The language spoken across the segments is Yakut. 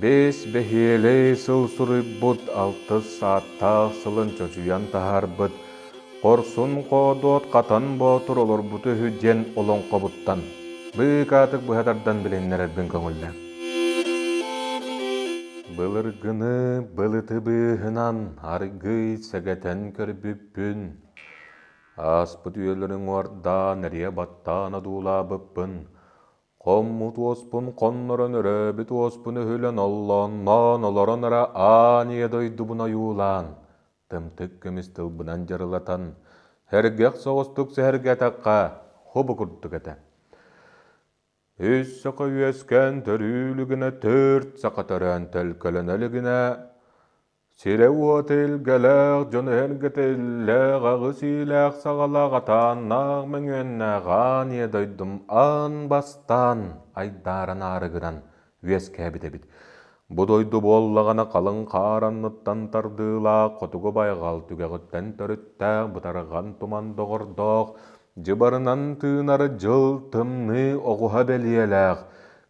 Биэс бэһиэлэй сыл суруйбут алтыс сааттаах сылын чочуйан таһаарбыт Хорсун Хоодуот Хатан Боотур олорбута үһү диэн олоҥхобуттан быыкаатык быһа тардан билиннэрэрбин көҥүллээ. Былыргыны былыты быыһынан аргыый сэгэтэн көрбүппүн, ааспыт үйэлэри уҥуордаан эрийэ баттаан одуулаабыппын, Хоммут уоспун хоннорон өрөөбүт уоспун өһүлэн оллоонноон олорон эрэ аан ийэ дойдубун ойуулаан, тымтык көмүс тылбынан дьарылатан, сэргэх соҕустук сэһэргэтэххэ хобу курдук этэ. Үс саха үөскээн төрүү илигинэ, төрт саха төрөөн төлкөлөнө илигинэ, Сирэ-уота илгэлээх, дьоно эһэргэтэ иллээх, аҕыс иилээх саҕалаах, атааннаах, мөҥүөннээх аан ийэ дойдум аан бастаан айдааран аарыгыран үөскээбит эбит. Бу дойду буоллаҕына халыҥ хаар анныттан тардыылаах, хотугу байҕал түгэҕиттэн төрүттээх, бытарҕан туман доҕордоох, Дьыбарынан тыынар дьыл тымныы оҕуһа бэлиэлээх,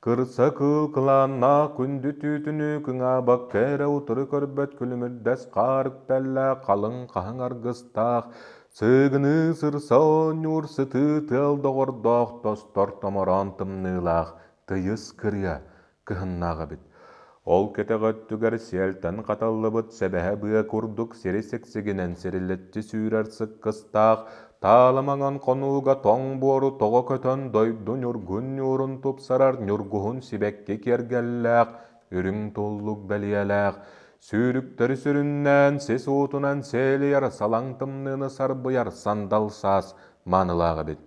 кырса кыыл кылааннаах күндү түүтүнүү кыҥаабакка эрэ утары көрбөт күлүмүрдэс хаар үктэллээх халыҥ хаһыҥ аргыстаах, сыыгыныы сырса оонньуур сытыы тыал доҕордоох тостор томороон тымныылаах тыйыс кырыа кыһыннаах эбит. Ол кэтэх өттүгэр сиэлтэн хатыллыбыт сэбэһэ быа курдук сири сиксигинэн сирилэччи сүүрэр сыккыстаах, таала маҥан хонууга тоҥ буору тоҕо көтөн дойду ньургун ньуурун тупсарар ньургуһун сибэкки киэргэллээх, үрүҥ туллук бэлиэлээх, сүүрүктэри сүрүннээн сис уутунан сээлийэр салаҥ тымныыны сарбыйар сандал саас маанылаах эбит.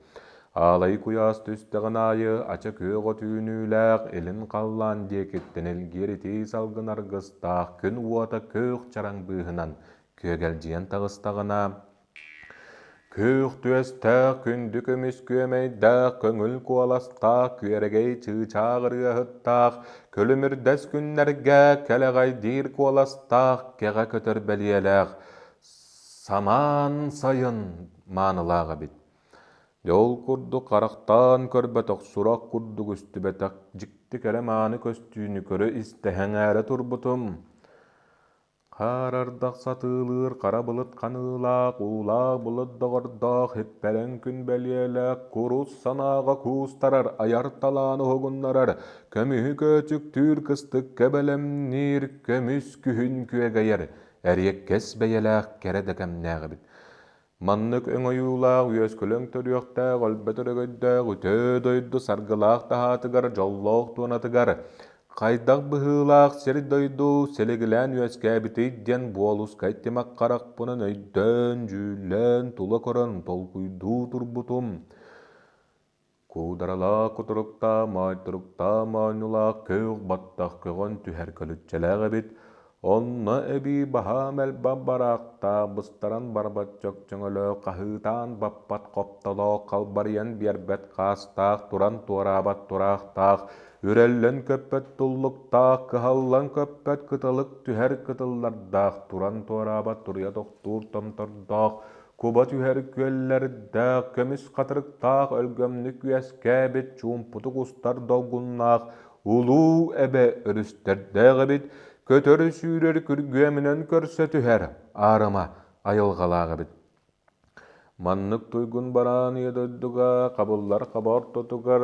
Аалай куйаас түстэҕин аайы ача күөх от үүнүүлээх илин халлаан диэкиттэн илгиэр итии салгын аргыстаах күн уота күөх чараҥ быыһынан күөгэлдьийэн таҕыстаҕына, күөх түөстээх, күндү көмүс күөмэйдээх, көҥүл куоластаах, күөрэгэй чыычаах ырыаһыттаах, күлүмүрдэс күннэргэ кэлэҕэйдиир куоластаах, кэҕэ көтөр бэлиэлээх, самаан сайын маанылаах эбит. Дьэ ол курдук харахтаан көрбөтөх, сурах курдук истибэтэх дьикти кэрэ мааны көстүүнү көрө-истэ сэҥээрэ турбутум. Хаар ардах сатыылыыр хара былыт ханыылаах, уулаах былыт доҕордоох, иппэрэҥ күн бэлиэлээх, курус санааҕа куустарар, айар талаан уһугуннарар, көмүһү көөчүктүүр, кыстыкка бэлэмниир, көмүс күһүн күөгэйэр, эриэккэс бэйэлээх кэрэ да кэмнээх эбит. Маннык өҥ ойуулаах, үөскүлэҥ төрүөхтээх, өлбөт өрөгөйдөөх үтүө дойду саргылаах таһаатыгар, дьоллоох туонатыгар хайдах быһыылаах сир-дойду силигилээн үөскээбитий диэн буолускай тимэх харахпынан өйдөөн-дьүүллээн тула көрөн толкуйдуу турбутум. Куударалаах кутуруктаах, моойторуктаах моонньулаах күөх баттах көҕөн түһэр көлүччэлээх эбит, онно эбии баһаам элбэх бараахтаах, быстаран барбат чөкчөҥөлөөх, хаһыытаан баппат хоптолоох, халбарыйан биэрбэт хаастаах, туран туораабат тураахтаах, үрэллэн көппөт туллуктаах, кыһаллан көппөт кыталык түһэр кытыллардаах, туран туораабат туруйа тохтуур томтордоох, Куба түһэр күөллэрдээх, көмүс хатырыктаах өлгөмнүк үөскээбит, чуумпутук устар долгуннаах улуу эбэ өрүстэрдээх эбит, көтөр-сүүрэр күргүөмүнэн көрсө түһэр аарыма айылҕалаах эбит. Маннык туйгун бараан ийэ дойдуга хабыллар хаба ортотугар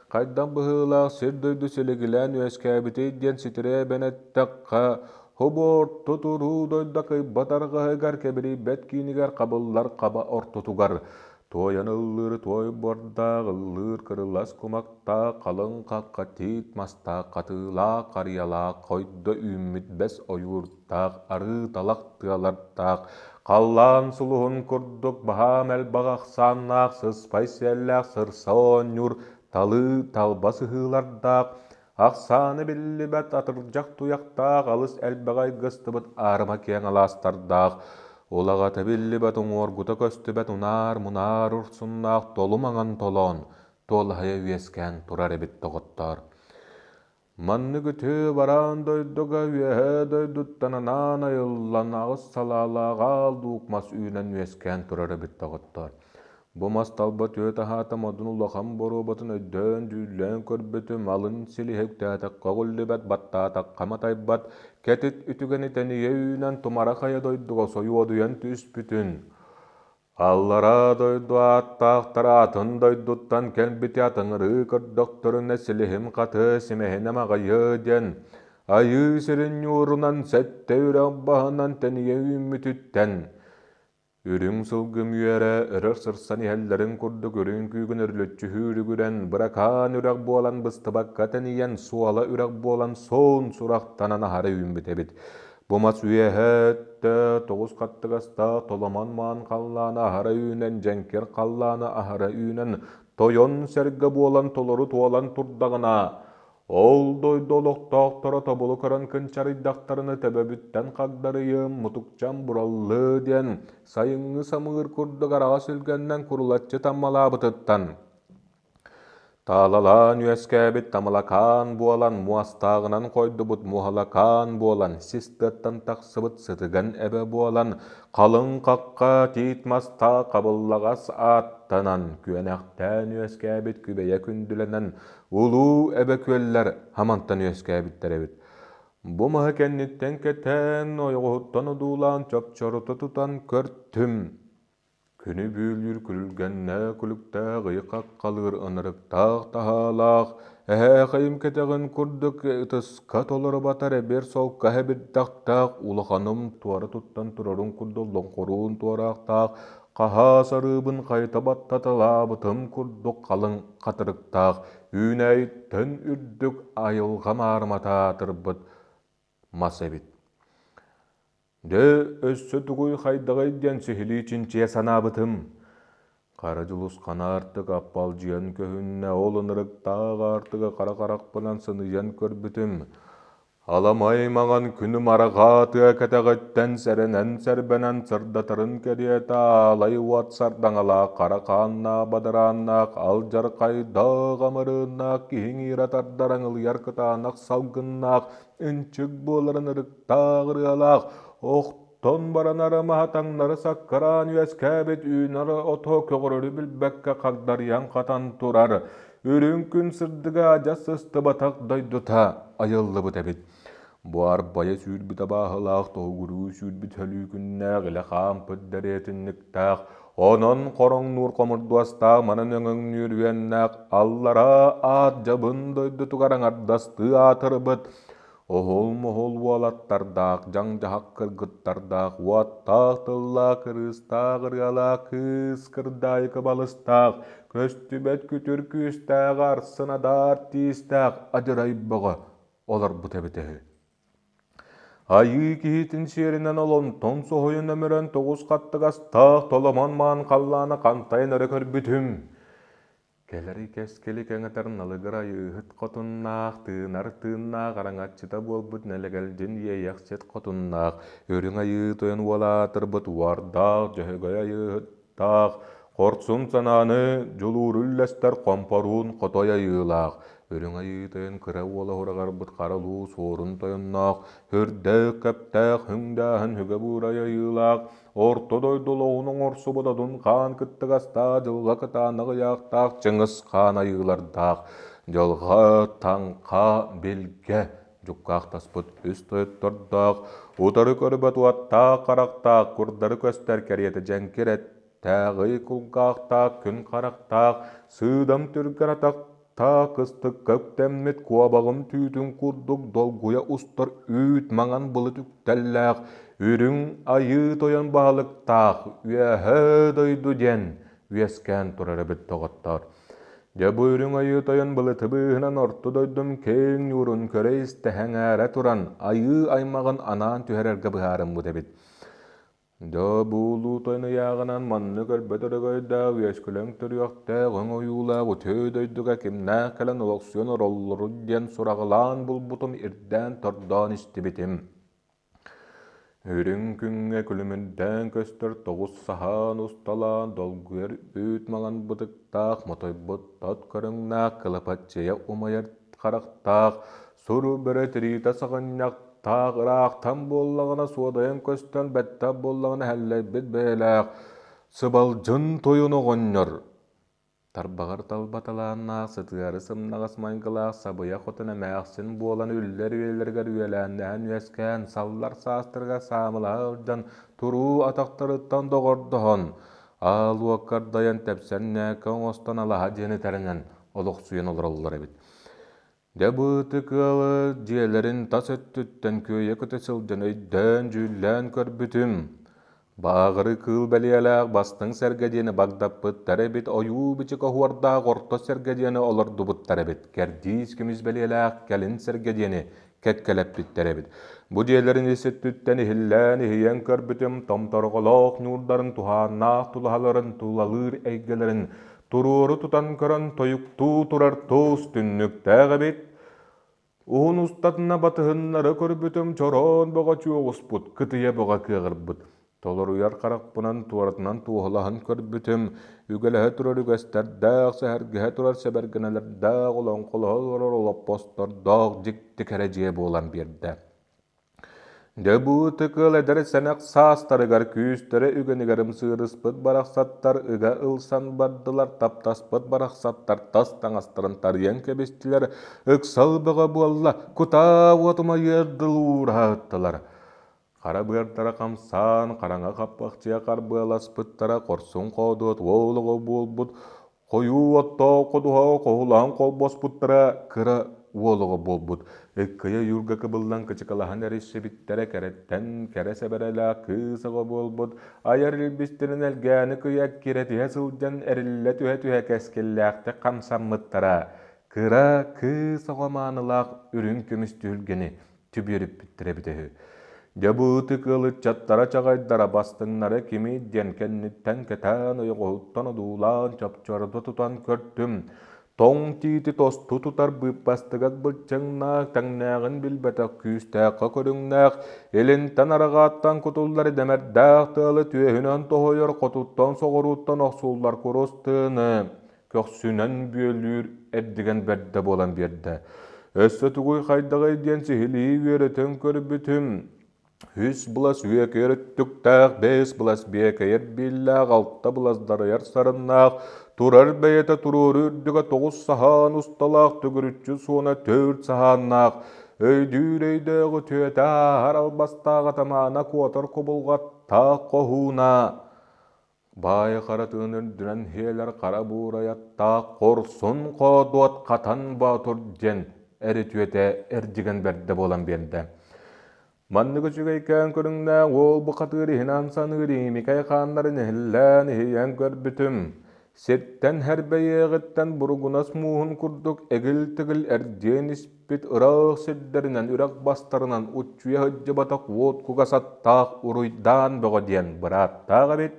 хайдах быһыылаах сир-дойду силигилээн үөскээбитий диэн ситирэ эбэн эттэххэ, Хобуорто туруу дойду кыйбат арҕаһыгар кэбирийбэт киинигэр хабыллар хаба ортотугар туойан ыллыыр туой буордаах, ыллыыр кырылас кумахтаах, халыҥ хахха тиит мастаах, хатыылаах харыйалаах, хойдо үүммүт бэс ойуурдаах, арыы талах тыалардаах, халлаан сулуһун курдук баһаам элбэх ахсааннаах, сыспай сиэллээх сырса оонньуур, талыы талба сыһыылардаах, Ахсаана биллибэт атырдьах туйахтаах алыс элбэҕи айгыстыбыт аарыма киэҥ алаастардаах, улаҕата биллибэт уҥуоргута көстүбэт унаар-мунаар урсуннаах толу маҥан толоон туолаһыйа үөскээн турар эбит доҕоттоор. Маннык үтүө бараан дойдуга үөһээ дойдуттан анаан айыллан аҕыс салаалаах аал дуук мас үүнэн үөскээн турар эбит доҕоттоор. Бу мас талба түө таһаата модун улахан боруобатын өйдөөн-дьүүллээн көрбүтүм, алын силиһэ үктээтэххэ өҕүллүбэт, баттаатахха матайбат, кэтит үтүгэни тэнийэ үүнэн тумара хайа дойдуга сойуодуйан түспүтүн, Аллараа дойду ааттаахтара атын дойдуттан кэлбити атыҥырыы көрдөхтөрүнэ силиһим хатыы симэһинэ маҕайыы диэн айыы сирин ньуурунан сэттэ үрэх баһынан тэнийэ үүммүтүттэн Үрүҥ сылгым үөрэ өрөр сырсан иһэллэрин курдук үрүҥ күүгүн өрүлүччү сүүрүгүрэн, быракаан үрэх буолан быстыбакка тэнийэн, суола үрэх буолан суон сурахтанан аһара үүммүт эбит. Бу мас үөһэ өттө тоҕус хаттыгастаах толомон маан халлаана аһара үүнэн, дьэҥкир халлаана аһара үүнэн, тойон сэргэ буолан толору туолан турдаҕына, Ол дойду олохтоохторо тобулу көрөн кынчарыйдахтарына төбөбүттэн хагдарыйыам, мутукчам бураллыы диэн сайыҥҥы самыыр курдук араҕас үлгэннэн курулаччы таммалаабытыттан таалалаан үөскээбит тамалакаан буолан, муостааҕынан хойдубут муоһалакаан буолан, сис тыаттан тахсыбыт сытыган эбэ буолан, халыҥ хахха тиит мастаах хабыллаҕас ааттанан, күөнэхтээн үөскээбит күбэйэ күндүлэнэн Улуу эбэ күөллэр хамантан үөскээбиттэр эбит. Бу маһы кэнниттэн кэтээн, ойоҕоһуттан одуулаан чопчорута тутан көртүм. Күнү бүүлүүр күрүлгэннээх күлүктээх ый хаххалыыр ынырыктаах таһаалаах, эһээхэйим кэтэҕин курдук ытыска толору батар эбир солко эбирдэхтээх, улаханым туора туттан турарын курдук лоҥхоруун туораахтаах, хаһаас арыыбын хайыта баттаталаабытым курдук халыҥ хатырыктаах үүнээйиттэн үрдүк айылҕа маарымата аатырбыт мас эбит. Дьэ, өссө тугуй хайдаҕый диэн сиһилии чинчийэ санаабытым. Хара дьулусхан аартык аппалдьыйан көһүннэ, ол ынырыктаах аартыгы хара харахпынан сыныйан көрбүтүм. Аламай маҥан күнүм арҕаа тыа кэтэҕиттэн сэрэнэн-сэрбэнэн сырдатарын кэриэтэ аалай уот сардаҥалаах хара хааннаах бадарааннаах алдьархайдаах амырыыннаах киһи иҥиирэ тардар аҥылыйар кытаанах салгыннаах ынчык буоларын ырыктаах ырыалаах охтон баран арамаһа таҥнары саккыраан үөскээбит үүнэр ото көҕөрөрү билбэккэ хагдарыйан хатан турар Үрүҥ күн сырдыга адьас сыстыбатах дойдута айыллыбыт эбит. Бу арбайа сүүрбүт абааһылаах, тоһугуруу сүүрбүт сөлүүкүннээх, илэ хаампыт дэриэтинньиктээх, онон хороҥнуур хомурдуостаах, манан өҥөҥнүүр үөннээх, аллараа аат дьабын дойдутугар аҥардастыы аатырбыт Оһол-моһол уолаттардаах, дьаҥ-дьаһах кыргыттардаах, уоттаах тыллаах, кырыыстаах ырыалаах, кыыс кырдаайыкы балыстаах, көстүбэт күтүр күүстээх, арсын адаар тиистээх адьырай бөҕө олорбут эбитэ үһү. Айыы киһитин сиэринэн олонтон соһуйан өмүрэн тоҕус хаттыгастаах толомон маан халлааны хантайан өрө көрбүтүм. Кэлэри кэскили кэҥэтэр налыгыр айыыһыт хотуннаах, тыынар тыыннаах араҥаччыта буолбут нэлэгэлдьин иэйэхсит хотуннаах, үрүҥ айыы тойон уолаатырбыт уордаах дьөһөгөй айыыһыттаах, хорсун санааны дьулууру үллэстэр хомпоруун хотой айыылаах, үрүҥ айыы тойон кыра уола ураҕарбыт хара улуу суорун тойонноох, үрдээх кэптээх хүҥдээһин үгэ буурай айыылаах, Орто дойду олоҕун оҥорсубут Одун хаан кыттыгастаах дьылҕа кытаанах ыйаахтаах Чыҥыс хаан айыылардаах дьылҕа таҥха билгэ дьуккаахтаспыт үс тойоттордоох утары көрбөт уоттаах харахтаах курдары көстөр кэриэтэ дьэҥкир эттээх ый кулгаахтаах күн харахтаах сыыдам түргэн атах Таах кыстыкка үктэммит куобаҕым түүтүн курдук долгуйа устар үүт маҥан былыт үктэллээх, үрүҥ айыы тойон баһылыктаах Үөһээ дойду диэн үөскээн турар эбит доҕоттоор. Дьэ бу үрүҥ айыы тойон былыты быыһынан орто дойдум киэҥ ньуурун көрө-истэ сэҥээрэ туран айыы аймаҕын анаан түһэрэргэ быһаарыммыт эбит. Дьэ, бу улуу тойон ыйааҕынан маннык өлбөт өрөгөйдөөх, үөскүлэҥ төрүөхтээх, өҥ ойуулаах үтүө дойдуга кимнээх кэлэн олохсуйан олороллорун диэн сураҕалаан булбутум, ирдээн-тордоон истибитим. Үрүҥ күҥҥэ күлүмүрдээн көстөр тоҕус саһаан усталаан долгуйар үүт маҥан бытыктаах, мотойбут тот көрүҥнээх, кылапаччыйа умайар харахтаах, Суру бөрө тириитэ саҕынньахтаах, ыраахтан буоллаҕына суодайан көстөн, бэттэх буоллаҕына һэллэйбит бэйэлээх. Сыбалдьын тойон оҕонньор Тарбаҕар талба талааннаах, сытыары сымнаҕас майгылаах сабыйа хотун эмээхсин буолан үллэр үйэлэригэр үөлээннэһэн үөскээн, саллар саастарыгар саамылаһа сылдьан, туруу атахтарыттан доҕордоһон, аал уокка ардайан тэпсэн нээкэ оҥостон алаһа дьиэни тэринэн олохсуйан олороллор эбит. Дьэ бу ытык ыалы дьиэлэрин тас өттүттэн күөйэ көтө сылдьан өйдөөн-дьүүллээн көрбүтүм. Бааҕыры кыыл бэлиэлээх бастыҥ сэргэ диэни багдаппыттар эбит, ойуу-бичик оһуордаах орто сэргэ диэни олордубуттар эбит, кэрдиис көмүс бэлиэлээх кэлин сэргэ диэни кэккэлэппиттэр эбит. Бу дьиэлэрин ис өттүттэн иһиллээн иһийэн көрбүтүм, томторҕолоох ньуурдарын туһааннаах тулаһаларын тулалыыр эйгэлэрин туруору тутан көрөн тойуктуу турар туус түннүктээх эбит. Уһун устатына батыһыннары көрбүтүм чороон бөҕө чуоҕуспут, кытыйа бөҕө кыаҕырбыт. Толоруйар харахпынан туоратынан туоһулаһан көрбүтүм, үгэлэһэ турар үгэстэрдээх, сэһэргэһэ турар сэбэргэнэлэрдээх, олоҥхолоһо олорор олоппостордоох дьикти кэрэ дьиэ буолан биэрдэ. Дьэ бу ытык ыал эдэр сэнэх саастарыгар күүстэрэ үгэнигэр ымсыырыспыт барахсаттар ыга ылсан бардылар, таптаспыт барахсаттар тас таҥастарын тарыйан кэбистилэр, ыксал бөҕө буолла, кутаа уот умайыар дылы уураһыттылар. Хара быардара хамсаан, хараҥа хаппахчыйа харбыаласпыттара хорсун хоодуот уол оҕо буолбут, хойуу оттоох ходуһаҕа хоһулаһан холбоспуттара кыра уол оҕо буолбут. Ыккыйа ойуурга кыбыллан кычыкалаһан эрийсибиттэрэ кэрэттэн кэрэ сэбэрэлээх кыыс оҕо буолбут, айар илбистэрин элгээни кыйа эккирэтиһэ сылдьан эриллэ түһэ-түһэ кэскиллээхтик хамсаммыттара кыра кыыс оҕо маанылаах үрүҥ көмүс түһүлгэни түбүөрүппүттэрэ эбитэ үһү. Дьэ бу ытык ыал ыччаттара чаҕайдара бастыҥнара кимий диэн кэнниттэн кэтээн ойоҕоһуттан одуулаан чопчордо тутан көртүм. Тоҥ тиити тосту тутар быыппастыгас былчыҥнаах, тэҥнээҕин билбэтэх күүстээххэ көрүҥнээх, илинтэн арҕааттан кутуллар идэмэрдээх тыалы түөһүнэн тоһуйар хотуттан соҕурууттан охсуллар курус тыыны көхсүнэн бүөлүүр эрдигэн бэрдэ буолан биэрдэ. Өссө тугуй хайдаҕый диэн сиһилии үөрэтэн көрбүтүм. Үс былас үөкэйэр өттүктээх, бэс былас биэкэйэр бииллээх, алта былас дарайар сарыннаах, турар бэйэтэ туруору үрдүгэ тоҕус саһаан усталаах, төгүрүччү суона төрт саһааннаах, өйдүүр өйдөөҕү түөтэ ааһар албастаах атамаана куотар кубулҕаттаах хоһууна Баай хара тыын үрдүнэн иһиэлэр хара буурайаттаах хорсун хоодуот Хатан Боотур диэн эритүөтэ эрдьигэн бэрдэ буолан биэрдэ. Маннык үчүгэйкээн көрүҥнээх уол бухатыыр иһинэн саныыр иимикэй хааннарын иһиллээн иһийэн көрбүтүм. Сиртэн һэрбэйиэҕиттэн буругунас мууһун курдук эгил-тэгил эрдиэн испит ыраах сирдэринэн үрэх бастарынан уччуйа сылдьыбатах уот кугас аттаах уруйдаан бөҕө диэн бырааттаах эбит.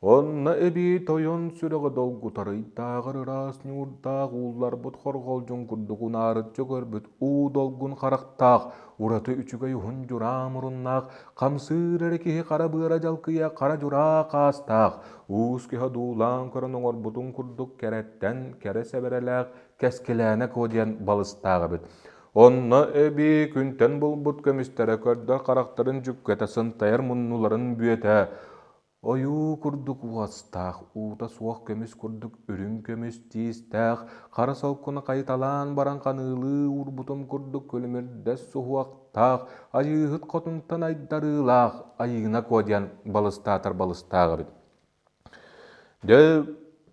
Онно эбии тойон сүрэҕэ долгутар ыйдааҕар ыраас ньуурдаах уулларбыт хорҕолдьун курдук унаарыччы көрбүт уу долгун харахтаах, ураты үчүгэй уһун дьураа муруннаах, хамсыыр эрэ киһи хара быара дьалкыйа хара дьураа хаастаах, уус киһи одуулаан көрөн оҥорбутун курдук кэрэттэн кэрэ сэбэрэлээх Кэскилээнэ Куо диэн балыстаах эбит. Онно эбии күнтэн булбут көмүстэрэ көрдөр харахтарын дьүккэтэ сынтайар муннуларын бүөтэ ойуу курдук уостаах, уута суох көмүс курдук үрүҥ көмүс тиистээх, хара солкуну хайыталаан баран ханыылыы уурбутум курдук күлүмүрдэс суһуохтаах, айыыһыт хотунтан айдарыылаах Айыына Куо диэн балыстаатар балыстаах эбит. Дьэ,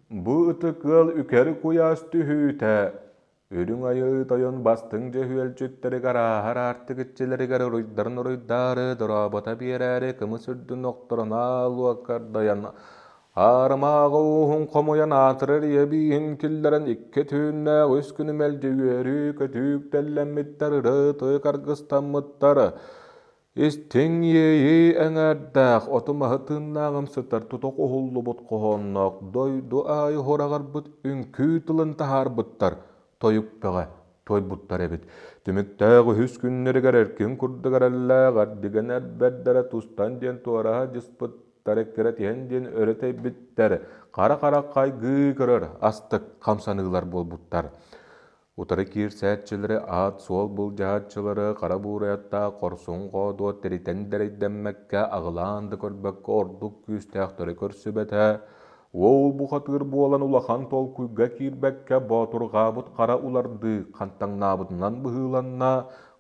бу ытык ыал үкэр куйаас түһүүтэ, Үрүҥ Айыы Тойон бастыҥ дьөһүөлдьүттэригэр ааһар аартык иччилэригэр уруйдарын уруйдаары, дорообото биэрээри кымыс үрдүн охторон аал уокка ардайан, аарымааҕы ууһун хомуйан аатырар ийэ бииһин киллэрэн икки түүннээх үс күнү мэлдьи үөрүү-көтүү үктэллэммиттэр, ырыы-тойук аргыстаммыттар. Истиҥ иэйии эҥээрдээх, оту-маһы тыыннааҕым сытар тута уһуллубут хоһоонноох дойду аайы уһураҕырбыт үҥкүү тылын таһаарбыттар, тойук бөҕө туойбуттар эбит. Түмүктээх үһүс күннэригэр эркин курдук эрэллээх эрдигэн эрбэрдэрэ тустан диэн туораһа дьыспыттар эккирэтиһэн диэн өрө тэйбиттэр, хара-хара хайгыы көрөр астык хамсаныылар буолбуттар. Утары киирсээччилэри аат-суол былдьаһааччылары хара буурайаттаах хорсун хоодуот тиритэн дэрэйдэммэккэ, аҕылаан да көрбөккө ордук күүстээхтэри көрсүбэтэ. Уол бухатыыр буолан улахан толкуйга киирбэккэ боотурҕаабыт хара улардыы хантаҥнаабытынан быһыыланна,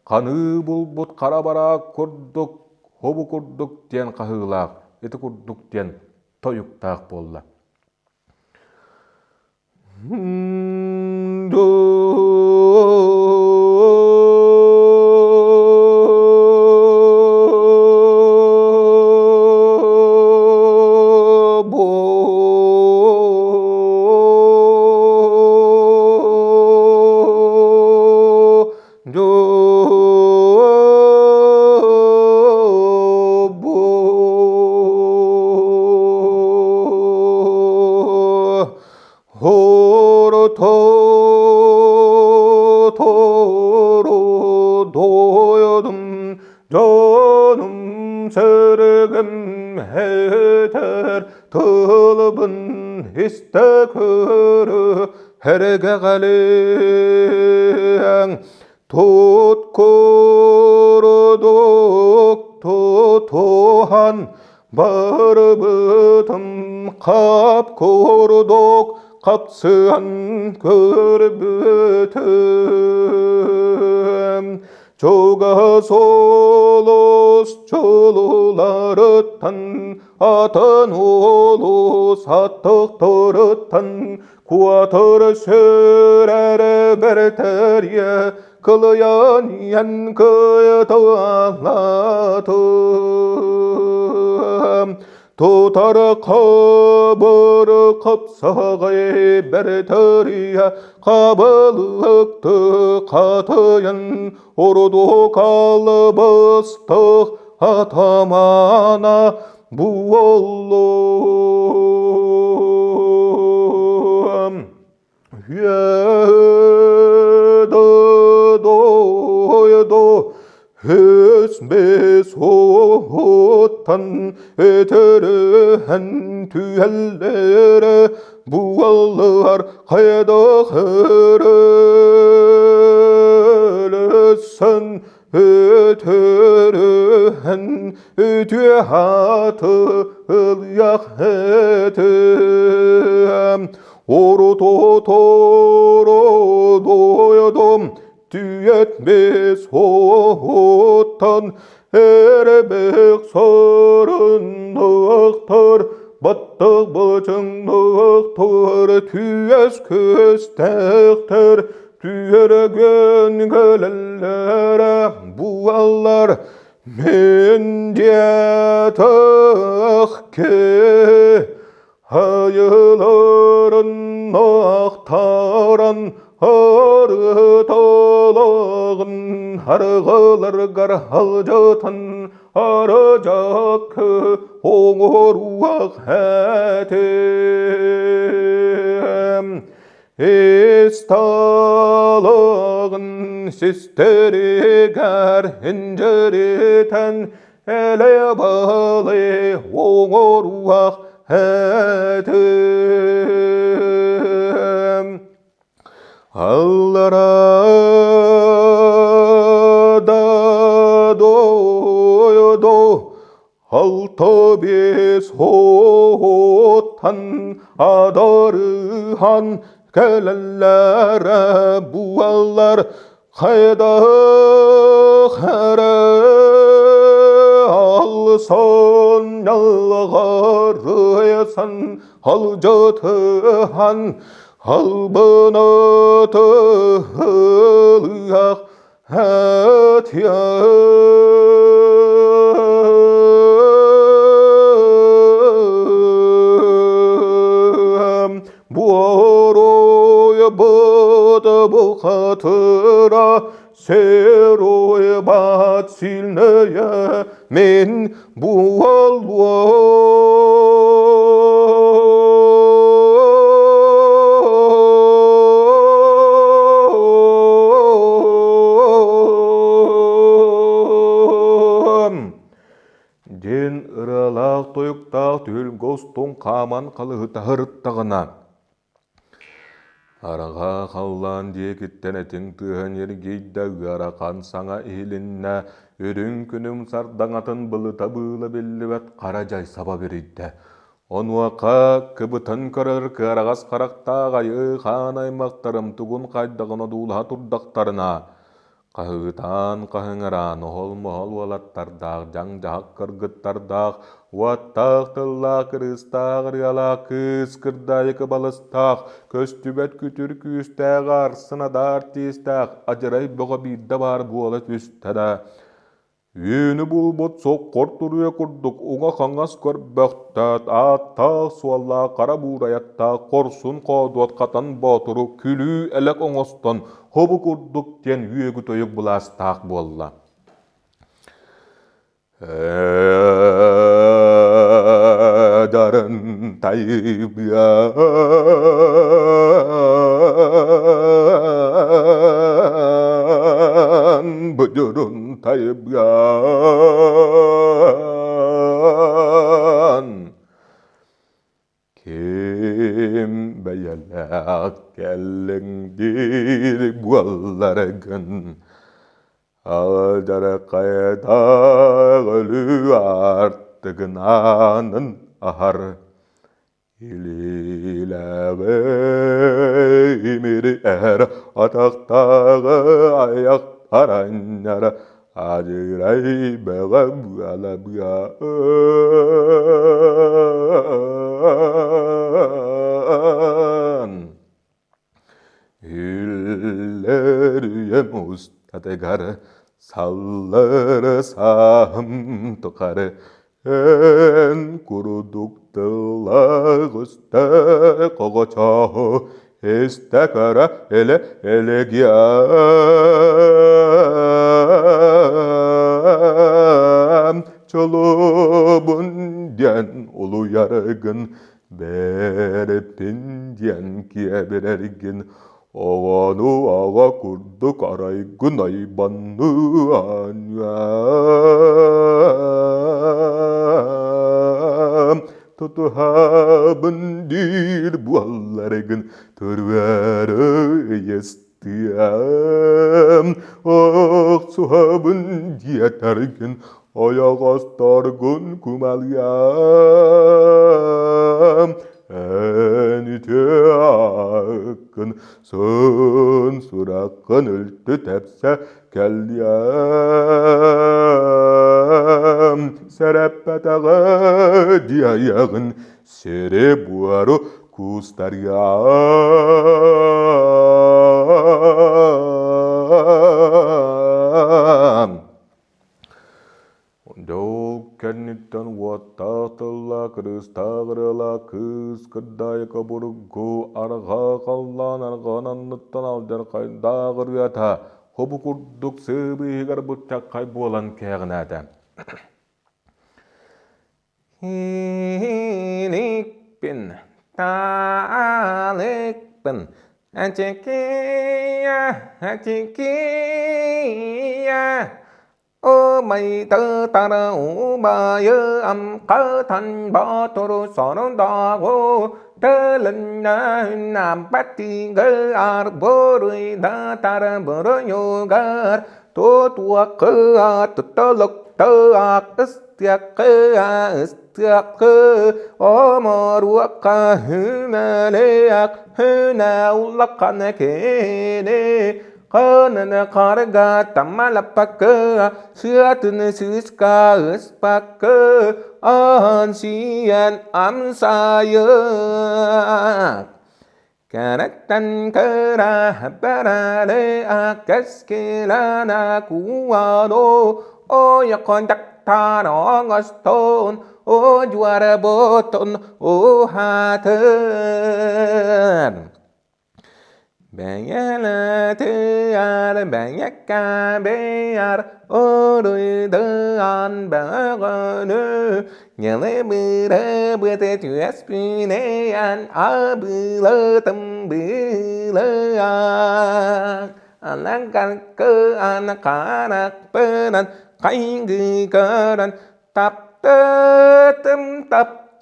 ханыы булбут хара бараак курдук, хобу курдук диэн хаһыылаах, ити курдук диэн тойуктаах буолла. Doydum canım сөрүгүм этэр тылбын истэ көрө Эргэҕэлиэҥ тут курдук тутуһан барбытым хап курдук хапсыһан көрбүтүм Чугас олус чулууларыттан атын улуус аттыктарыттан куотар сүрэр бэртэрье кылыйан иэн кыйталаатым Тутар хабыр хапсаҕай бэртэрье хабылыкты хатыйан ордук албастах атамана буоллум. Дойду өс-бес оттан өтөрүһэн түһэллэрэ буоллар хайдах өрөлөсөн өтөрүһэн үтүө ааты ылыах этим Орототоро дойдум Түйэтмес оттан эрбэх сарынныктар баттык бычыңныктар түөс көстәхтер түөргөн көлөллөрө буаллар мен диэтэх Айыларын ахтаран арыталағын арғыларгар алдьатан арыдьакы оҥоруох этим. Ис талағын систэригэр индьиритэн элэ-балай оҥоруох этим. Аллараа да дойду 6-5 оттан адарыһан кэлэллэрэ буоллар хайдах эрэ алсан ньалҕарыйсан алдьатыһан албына тыһылыах Буоруйбут бухатыра серуйбат сильная мен буолуом. Диэн ырыалаах тойуктаах түһүлгэ устун хааман халыһыта сырыттаҕына. Арҕаа халлаан диэкиттэн этиҥ тыаһа ньиргийдэ, ыарахан саҥа иһилиннэ, үрүҥ күнүм сардаҥатын былыта быыла биллибэт хара дьай саба бүрүйдэ. Онуоха кыбытан көрөр кыараҕас харахтаах айыы хаан аймахтарым тугун хайдаҕын одуулаһа турдахтарына, Хаһыытаан хаһыҥыраан оһол-моһол уолаттардаах, дьаҥ-дьаһах кыргыттардаах, уоттаах тыллаах, кырыыстаах ырыалаах кыыс кырдаайыкы балыстаах, көстүбэт күтүр күүстээх арсын адаар тиистээх адьарай бөҕө биирдэ баар буола түстэ да, Үөнү булбут соххор туруйа курдук уҥа-хаҥас көрбөхтөөт, ааттаах-суоллаах хара буурайаттаах хорсун хоодуот Хатан Боотуру күлүү-элэк оҥостон хобу курдук диэн үөгү-тойук былаастаах буолла. Дарын тайбыан Будурун тайбыан Ким бэйэлээх кэллиҥ диир буолларгын Алдьархайдаах өлүү аартыгын аанын аһар Илиилээҕи имири эһэр, атахтааҕы айахтар анньар, адьырай бөҕө буола-быа Үллэр үйэм устатыгар саллар сааһым тухары эн курдук тыллаах өстөөх оҕочооһу истэ көрө илэ элэгиэм чулуубун диэн улуйаргын Бэрэппин диэн киэбирэргин, оҕону аҕа курдук арайгын айбанныан тутуһабын диир буолларгын төрүөрү ыйыстыам охсуһабын диэтэргин ойоҕосторгун кумалыам эн үтүө ааккын сын сураххын үлтү тэпсэ кэллиэм сэрэппэтэҕэ диэйэҕин сири-буору куустарыам. Дьэ ол кэнниттэн уоттаах тыллаах, кырыыстаах ырыалаах кыыс Кырдаайыка обургу арҕаа халлаан арҕаҕын анныттан алдьархайдаах ырыата хобу курдук сыы быыһыгар быччаххай буолан кээҕинээтэ. Ииликпин, таалыкпын, ачыкыйа, ачыкыйа, Ымайдытара убайы Амхатан Боотуру сорудоҕу Тылыннан Ампатыгар буруйдатар буруйугар Тутуаккыа тутулуктаах ыстыаккыа ыстыаккы Оморуокка хүмэлиэх хүнэ улахан кини Ханана харга тамалаппакка, сыатын сыыска ыспакка, аһан сиэн амсайык. Кэрэттэн кыра бэрэлэ кэскилэнэ куано, ойохон дьахтар оҥостон, удьуорбутун уһатыр. Бэйэлэтиэр бэйэккэ бэйэр уруйдуон бөҕөнү ньылыбырабыт түөспүнэйэн абылатым быылаах Анагаркыан харахпынан хайгыы көрөн таптытым таптаатым.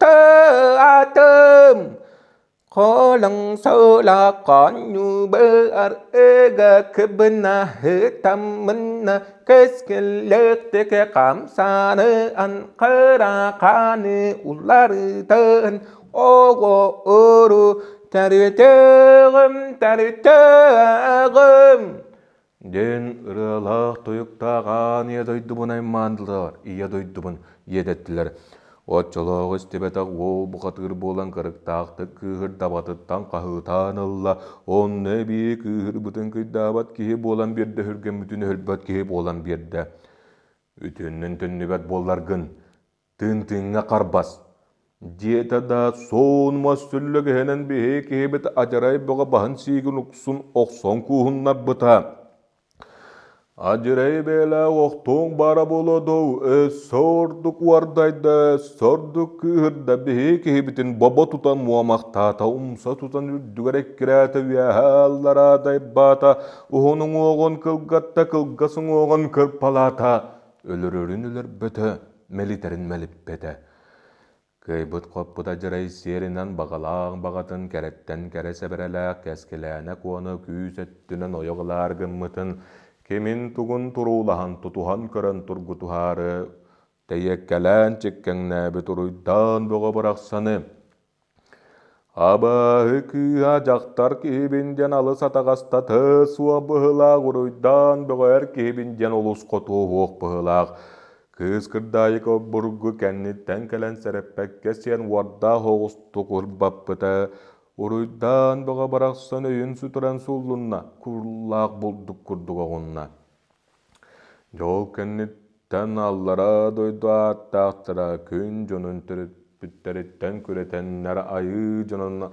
Холоҥсолоох оонньуубар ыга кыбына ытаммына кэскиллээхтик хамсаныан кыракааны уларытан оҕо уру төрүтүҕүм төрүтүҕүм диэн ырыалаах-тойуктаах аан ийэ дойдубун аймаандылар, ийэ дойдубун иэдэттилэр. Оччолооҕу истибэтэх уол бухатыыр буолан кырыктаахтык кыыһырдабатыттан хаһыытаан ылла, онно эбии кыыһырбытын кыйдаабат киһи буолан биэрдэ, өһүргэммитин өһүрбэт киһи буолан биэрдэ. Үтүөннэн төннүбэт буолларгын, тыын-тыыҥҥа харбас диэтэ да суон мас сүллүгэһинэн биһи киһибит адьарай бөҕө баһын сиигин уксун охсон кууһуннарбыта. Адьырай бэйэлээх охтуоҥ баара буолуо дуу, өссө ордук уордайда, өссө ордук кыыһырда биһи киһибитин бобо тутан муомахтаата, умса тутан үрдүгэр эккирээтэ, үөһэ аллараа дайбаата, уһун уҥуоҕун кылгатта, кылгас уҥуоҕун кырпалаата, өлөрөрүн өлөрбөтө, мэлитэрин мэлиппэтэ. Кыайбыт-хоппут адьарай сиэринэн баҕалаах баҕатын кэрэттэн кэрэ сэбэрэлээх Кэскилээнэ Куону күүс өттүнэн ойох ылаары гыммытын, кимин-тугун туруулаһан тутуһан көрөн тургутуһаары тэйиэккэлээн чиккэҥнээбит уруйдаан бөҕө барахсаны Абааһы кыыһа дьахтар киһибин диэн алыс атаҕастатыы суох быһыылаах уруйдаан бөҕөөр киһибин диэн олус хотуоһуох быһыылаах. Кыыс Кырдаайык обургу кэнниттэн кэлэн сэрэппэккэ сиэн уордаах оҕустук урбаппыта. Уруйдаан бөҕө барахсан өйүн сүтэрэн сууллунна, курлаах булдук курдук оҕунна. Дьэ ол кэнниттэн аллараа дойду ааттаахтара күн дьонун төрөппүттэриттэн күрэтэннэр айыы дьонун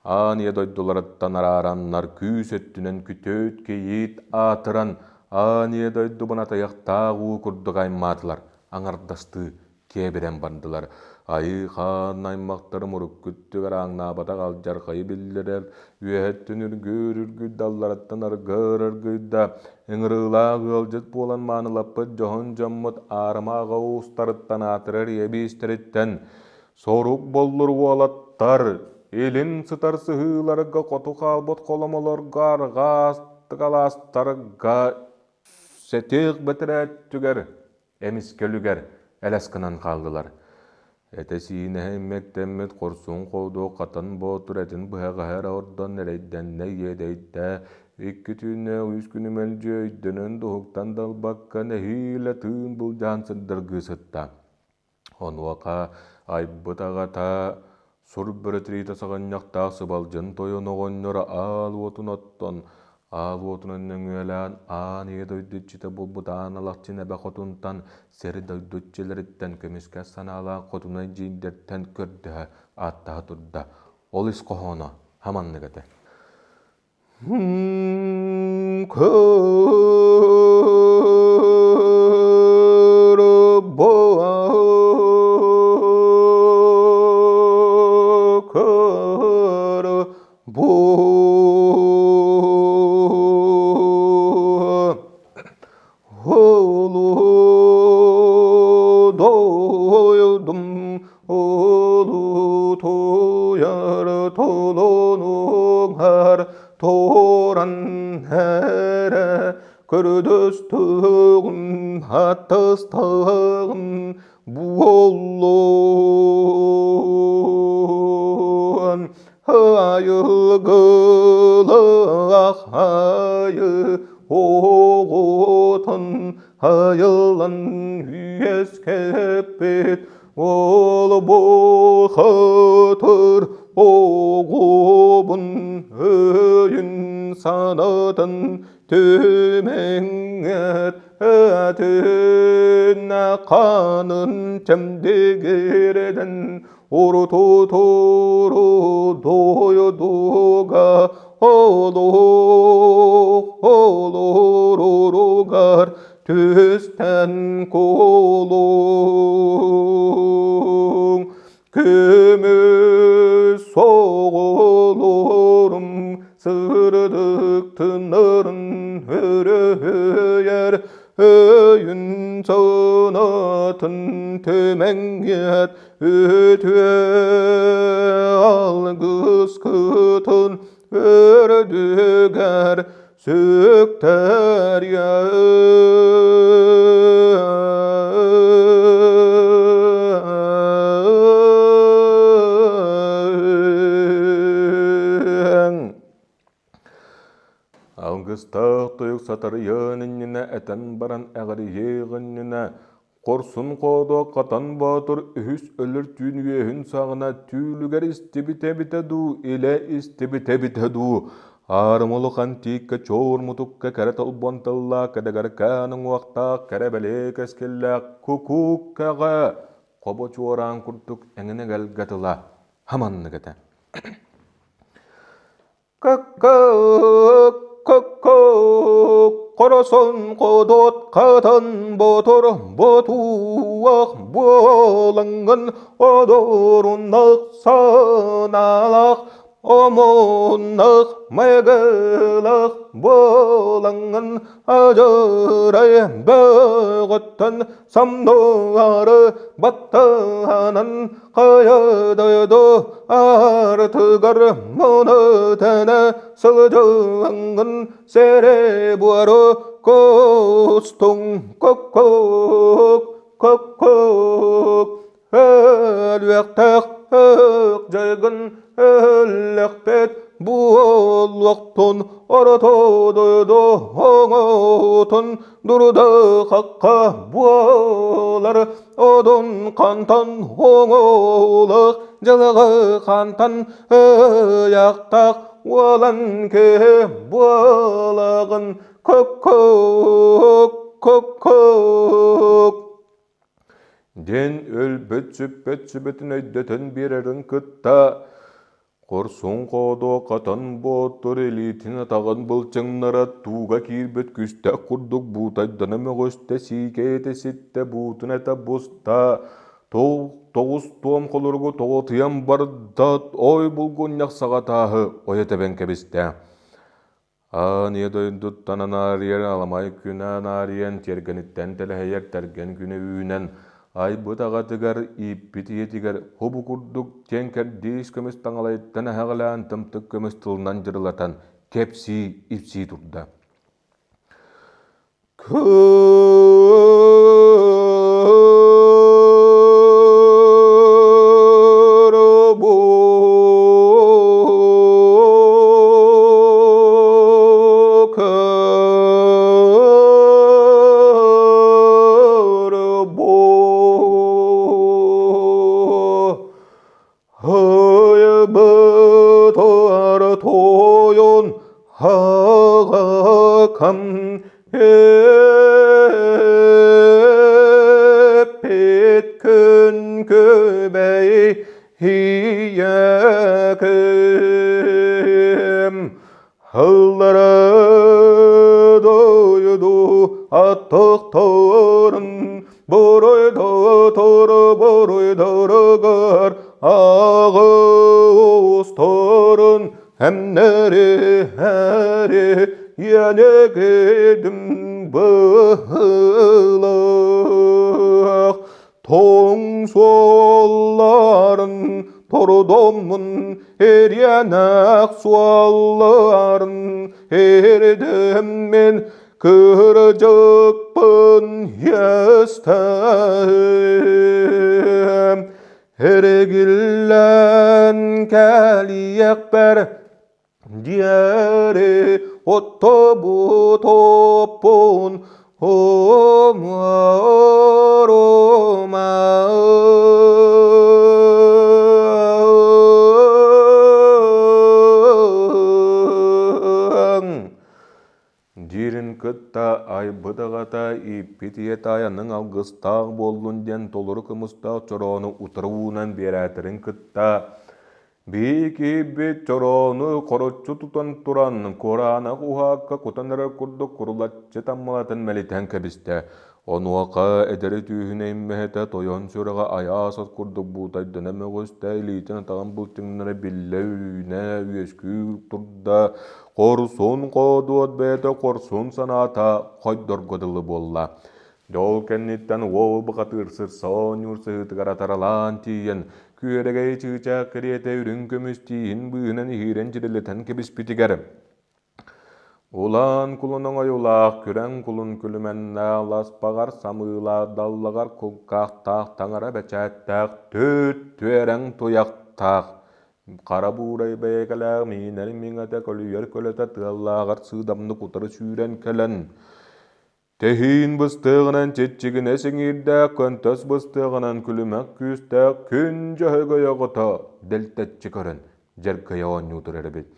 аан ийэ дойдуларыттан араараннар күүс өттүнэн күтүөт кийиит аатыран аан ийэ дойдубун атыйахтаах уу курдук аймаатылар, аҥардастыы киэбирэн бардылар. Айыы-хаан аймахтарым урукку өттүгэр ааҥнаабатах алдьархайы биллэрэр, үөһэттэн үргүүр үргүйдэ, аллараттан аргыар аргыйда. Ыҥырыылаах ыалдьыт буолан маанылаппыт дьоһун дьоммут аарыма аҕа уустарыттан аатырар ийэ биистэриттэн сорук боллур уолаттар илин сытар сыһыыларга хоту хаалбыт холомолорго арҕаа алаастарга сэтиэх бэтэрээттүгэр Эмискэ үлүгэр элэс гынан хааллылар. Этэ-сиинэ иммэктэммит хорсун хоодуо Хатан Боотур этин быһаҕаһа эрэ ордон эрэйдэннэ иэдэйдэ, икки түүннээх үс күнү мэлдьи өйдөнөн дуһуктан да ылбакка нэһиилэ тыын былдьаан сырдыргыы сытта. Онуоха айбыт аҕата сур бөрө тириитэ саҕынньахтаах сыбалдьын тойон оҕонньор аал уотун оттон, аал уотунан нөҥүөлээн аан ийэ дойду иччитэ буолбут Аан Алахчын эбэ хотунтан, сир дойду иччилэриттэн көмүскэс санаалаах хотунай дьиийдэртэн көрдөһө, ааттаһа турда. Ол ис хоһооно хаманнык этэ. Doydum Улутуйар толонугар туран эрэ көрдөстүгүм аттастыгым буоллун айылгылаах айы оҕотун айыллан үөскэппит Ол бухатыр оҕобун өйүн санатын түмэҥҥэт өтүн хаанын чэмдигирдэн урутутуру дойдуга олох олоруругар Түстэн кулуҥ көмүс оҕолорум сырдык тыннарын өрөһүйэр өйүн. санаатын түмэҥҥит үтүө алгыскытын үрдүгэр сүктэрйэҥ. Алгыстаах тойук сатарыйыан иннинэ этэн баран эҕирийиэх иннинэ Хорсун Хоодуо Хатан Боотур үһүс өлөр түүн үөһүн саҕана түүлүгэр истибитэ эбитэ дуу, илэ истибитэ эбитэ дуу, аарыма улахан тииккэ чоор мутукка кэрэ толбон тыллаах кэдэгэркээн уҥуохтаах кэрэ бэлиэ кэскиллээх кукууккаҕа хобо чуораан курдук эҥин эгэлгэ тыла хаманнык этэ. Коросон кодот хатан ботор ботуах буолаҥҥын одоруннах санаалаах омуннах майгылах буолаҥҥын адьырай бөҕөттөн самнары баттаанан хайа дойду артыгар муну-тэнэ сылдьаҥҥын сири-буору кустуҥ куккук куккук өлүөхтээх дьайгын өллөхпүт буолуохтун орто дойду оҥотун дурда-хахха буолар Одун хантан оҥоолох дьылҕа хантан ыйахтаах уолан киһи буолаҕын куккук куккук диэн өлбөт-сүппэт сүбэтин өйдөтөн биэрэрин кытта Хорсун Хоодуо Хатан Боотур илиитин-атаҕын былчыҥнара тууга киирбит күстэх курдук буутайдана мөҕүстэ, сиикэй этэ ситтэ, буутун этэ буста, тоҕус туом холоругу тоҕутуйан барда, ой булгунньах саҕа тааһы ойо тэбэн кэбистэ. Аан ийэ дойдуттан анаарыйар аламай күнэ анаарыйан, тиэргэниттэн тэлэһийэр тэргэн күнэ үүнэн, айбыт аҕатыгар, ииппит ийэтигэр хобу курдук киэҥ кэрдиис көмүс таҥалайыттан эһэҕэлээн тымтык көмүс тылынан дьырылатан кэпсии-ипсии турда. Тойон хагакам эппит күн күбэй ийэким Ыллара дойду аттыктарын буруйдатар буруйдарыгар аҕыстарын эмнэри эри иэнэгидим быһыылаах Тоҥ суолларын тордоммун эриэнэх суолларын эрдим мин кырдьыкпын иэстэһим эргиллэн кэлиэхпэр диэри оттобутоппун умуорума диирин кытта айбыт аҕата ииппит ийэ таайаныҥ алгыстаах буоллун диэн толору кымыстаах чороону утары уунан биэрээтэрин кытта Биики чороону хороччу тутан туран, кураанах уһаакка кутан эрэр курдук курулаччы таммалатан мэлитэн кэбистэ. Онуоха эдэри түүһүн эймэһитэ тойон сүрэҕэ айаас от курдук буутайдана мөҕүстэ, илиитин-атаҕын былчыҥнара биллэ үүнэ үөскүү турда. Хорсун хоодуот бэйэтэ хорсун санаата хойдорго дылы буолла. Дьэ ол кэнниттэн уол бухатыыр сырса оонньуур сыһыытыгар атаралаан тиийэн, күөрэгэй чыычаах кэриэтэ үрүҥ көмүс тииһин быыһынан иһиирэн дьирилэтэн кэбиспитигэр, Улаан кулун оҥойулаах, күрэҥ кулун күлүмэннээх, ласпаҕар самыылаах, даллаҕар кулгаахтаах, таҥара бэчээттээх, түт түөрэҥ туйахтаах, хара буурай бэйэкэлээх миинэр миҥэтэ көлүйэр көлөтө тыаллааҕар сыыдамнык утары сүүрэн кэлэн, Тэһиин быстыаҕынан чиччигинэс иҥиирдээх, көнтөс быстыаҕынан күлүмэх күүстээх күн дьөһөгөй оҕото дэлтэччи көрөн дьэргэйэ оонньуу турар эбит.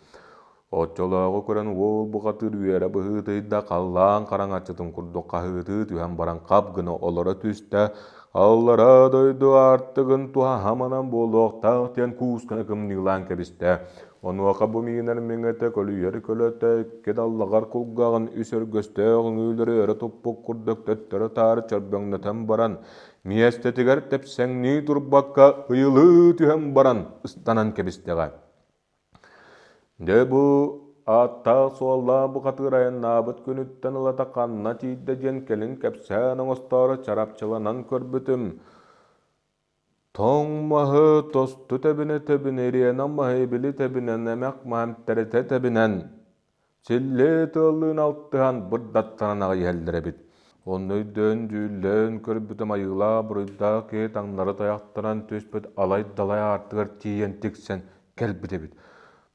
Оччолооҕу көрөн уол бухатыыр үөрэ быһыытыйда, халлаан хараҥаччытын курдук хаһыытыы түһэн баран хап гына олоро түстэ, аллараа дойду аартыгын туһаһаманан буолуохтаах диэн куусканы кымньыылаан кэбистэ. Онуоха бу миинэр миҥэтэ көлүйэр көлөтө икки даллаҕар кулгааҕын үс өргөстөөх үҥүүлэри өрө туппут курдук төттөрү-таары чөрбөҥнөтөн баран, миэстэтигэр тэпсэҥнии турбакка ыйылыы түһэн баран ыстанан кэбистэҕэ. Дьэ бу ааттаах-суоллаах бухатыыр айаннаабыт күнүттэн ылата ханна тиийдэ диэн кэлин кэпсээн оҥостоору чарапчыланан көрбүтүм. Тоҥ маһы тосту тэбинэ-тэбинэ, ириэнэ маһы ибили тэбинэн, эмэх маһы эмтэритэ тэбинэн, силлиэ тыаллыын алтыһан бырдаттанан аҕай иһэллэр эбит. Онно өйдөөн-дьүүллээн көрбүтүм айыылаах-буруйдаах киһи таҥнары тайахтанан түспүт алай-далай аартыгар тиийэн тиксэн кэлбит эбит.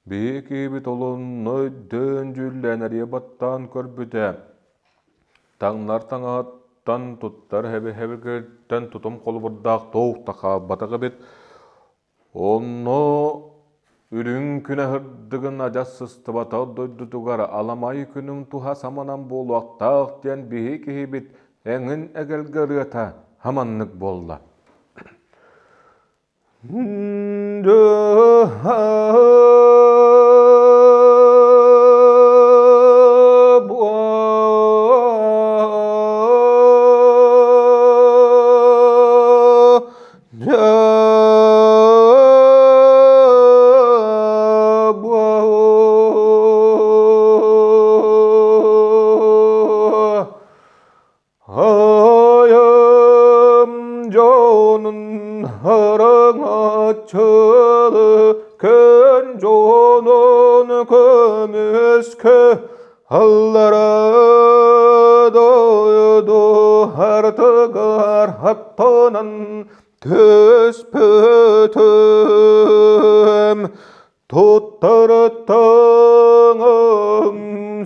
Биһиги киһибит ол онно өйдөөн-дьүүллээн эрийэ баттаан көрбүтэ, Таҥнар таҥаһыттан, туттар хэбиһэбигиттэн тутум холобурдаах туох да хаалбатах эбит. Онно үрүҥ күнэ сырдыгын адьас сыстыбатах дойдутугар аламай күнүм туһа саманан буолуохтаах диэн биһи киһибит эҥин эгэлгэ ырыата хаманнык буолла. Айым дьонун хараҥаччылы күн дьонун көмүскэ аллара дойду артыгар аттанан түспүтүм Туттарыттаҥым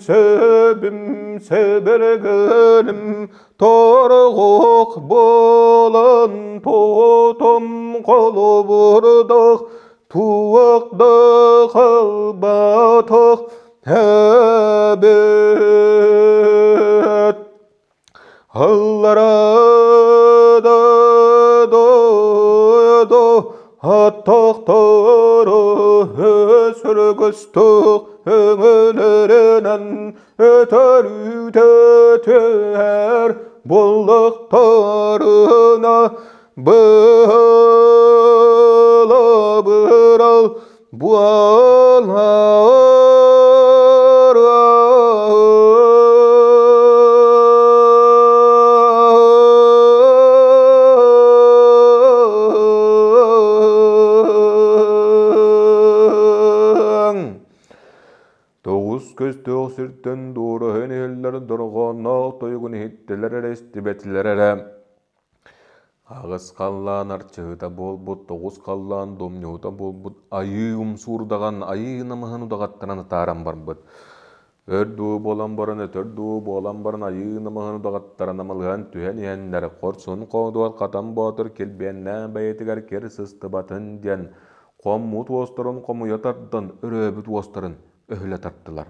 сөбүм сэбиргэним торҕох буолан тотом холобурдах туох да халбатах эбит Аллара да дойду аттахтары өсөргөстөх өҥөлөрүнэн өтөрүтэ түһэр буллахтарына быһалабырал буолар. Тоҕус көстөөх сиртэн дуораһын иһэллэр дорҕоонноох тойугун иһиттилэр эрэ истибэтилэр эрэ Аҕыс халлаан арчыһыта буолбут, тоҕус халлаан домньуһута буолбут айыы умсуурдаҕан, айыы намыһын удаҕаттаран атааран барбыт. Өр дуу буолан баран, өтөр дуу буолан баран айыы намыһын удаҕаттара намылыһан түһэн иһэннэр, хорсун хоодуот Хатан Боотур килбиэннээх бэйэтигэр кир сыстыбатын диэн, хоммут уостарын хомуйа тардан, өрөөбүт уостарын өһүлэ тартылар.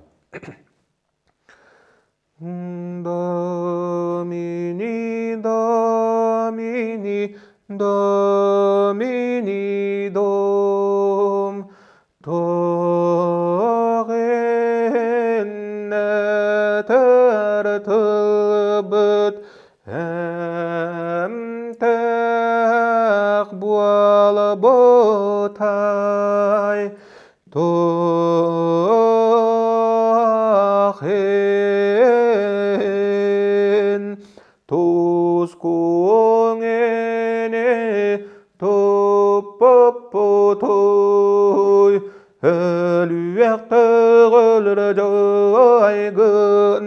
Domini, Domini, Domini, Dom, Тоҕ иннэтэр тылбыт эмтээх буолбутай Туох иһин, туох. Тускуҥ ини туппуппутуй, өлүөхтөөх өлөрө дьайгын,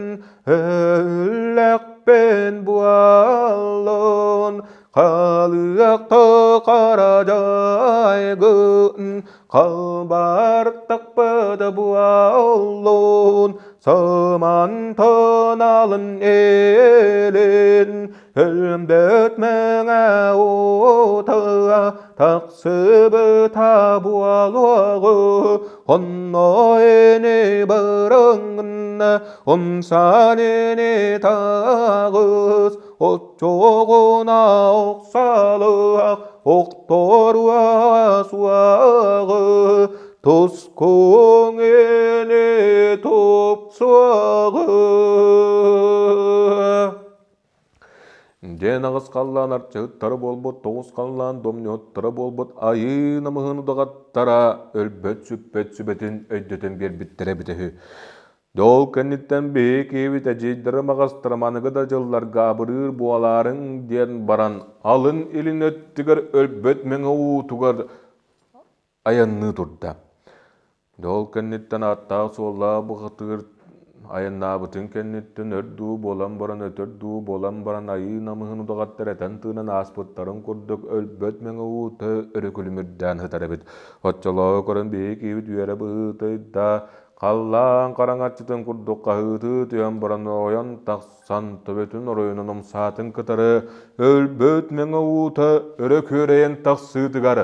өллөхпүн буоллун, Халыахта хара дьайгын, халбартахпыт буоллун, сымантан алын элин, өлбөт мэҥэ уотуга тахсыбыта буолуоҕу, онно ини бырыҥын, умсан ини таҕыс, Оччоҕуна охсалыах охторуо суоҕы, тускуҥ ини тупсуоҕы. Диэн аҕыс халлаан арчыһыттара буолбут, тоҕус халлаан домньуһуттара буолбут айыы намыһын удаҕаттара өлбөт-сүппэт сүбэтин өйдөтөн биэрбиттэрэ эбитэ үһү. Дьэ ол кэнниттэн биһиги киһибит эдьиийдэрим аҕастарым аныгы да дьылларга абырыыр буолаарыҥ диэн баран алын илин өттүгэр өлбөт мэҥэ уутугар айанныы турда. Дьэ ол кэнниттэн ааттаах-суоллаах бухатыыр айаннаабытын кэнниттэн өр дуу буолан баран өтөр дуу буолан баран айыы намыһын удаҕаттар этэн-тыынан ааспыттарын курдук өлбөт мэҥэ уута өрө күлүмүрдээн сытар эбит. Оччолооҕу көрөн биһиги киһибит үөрэ быһыытыйда, Халлаан хараҥаччытын курдук хаһыытыы түһэн баран ойон тахсан төбөтүн оройунан умсаатын кытары өлбөт мэҥэ уута өрө күөрэйэн тахсыытыгар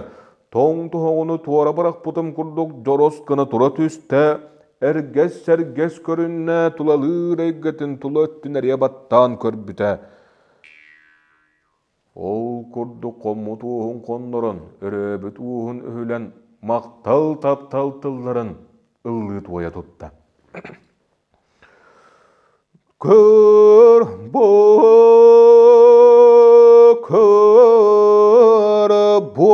тоҥ тоһоҕону туора бырахпытым курдук дьорос гына тура түстэ, эргэс-сэргэс көрүннэ тулалыыр эйгэтин тула өттүн эрийэ баттаан көрбүтэ. Ол курдук хоммут уоһун хоннорон, өрөөбүт уоһун өһүлэн, махтал-таптал тылларын ыллыы туойа тутта. Көр бу, көр бу,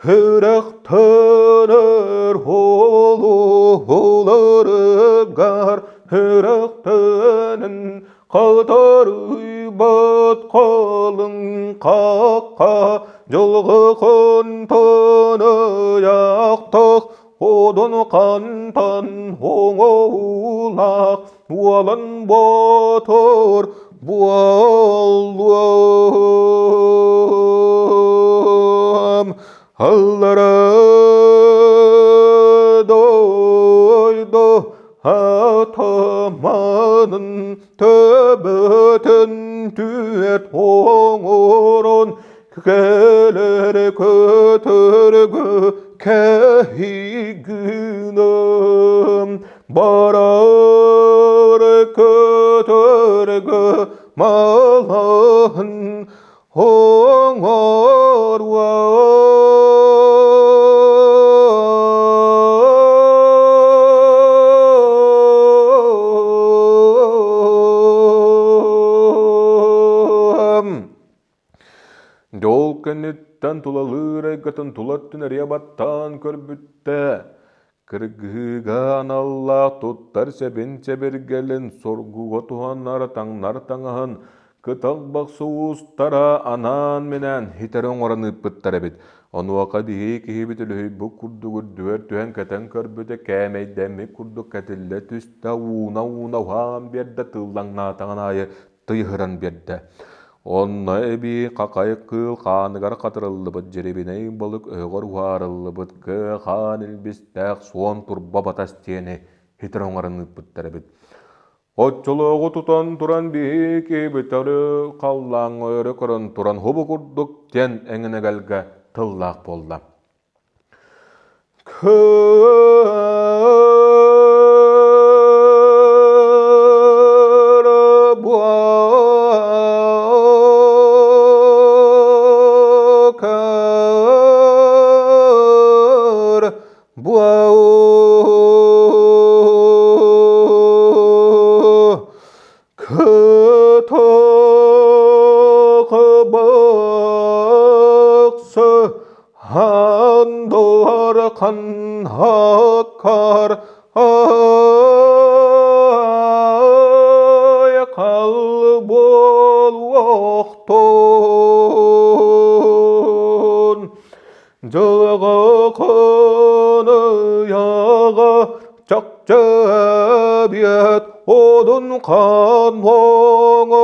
Сүрэхтэнэр олуһуларыгар сүрэхтэнэн хатарыйбат халыҥ хахха дьылҕыкын тыныйахтах одун хантан оҥоулаах уолан ботур буоллум аллара дойду атаманын төбөтүн түөрт оҥорон кэлэр көтөргө кэһигинэм барар көтөргө малаһын оҥоруом. Дьэ ол кэнниттэн тулалыыр эйгэтин тула өттүн эрийэ баттаан көрбүттэ, кыргыһыыга аналлаах туттар сэбин-сэбиргэлин соргуга туһанар таҥнар таҥаһын кытал бахсы уустара анаан-минээн хитэри оҥорон ыыппыттар эбит. Онуоха биһиги киһибит үлүһүйбүт курдук үрдүгэр түһэн кэтэн көрбүтэ кээмэйдэммит курдук кэтиллэ түстэ, ууна-ууна уһаан биэрдэ, тыыллаҥнаатаҕын аайы тыйыһыран биэрдэ. Онно эбии хахай кыыл хааныгар хатырыллыбыт дьирибинэй балык өһөҕөр уһаарыллыбыт кыа хаан илбистээх суон турба батас диэни хитэр оҥорон ыыппыттар эбит. Оччолооҕу тутан туран биһиги бүтэрү халлааҥҥа өрө көрөн туран хубу курдук диэн эҥин-эгэлгэ тыллаах буолла. Ай. буолуохтун. Дьылҕа ыйаҕа чахчы эбиэт одун хаан оҥота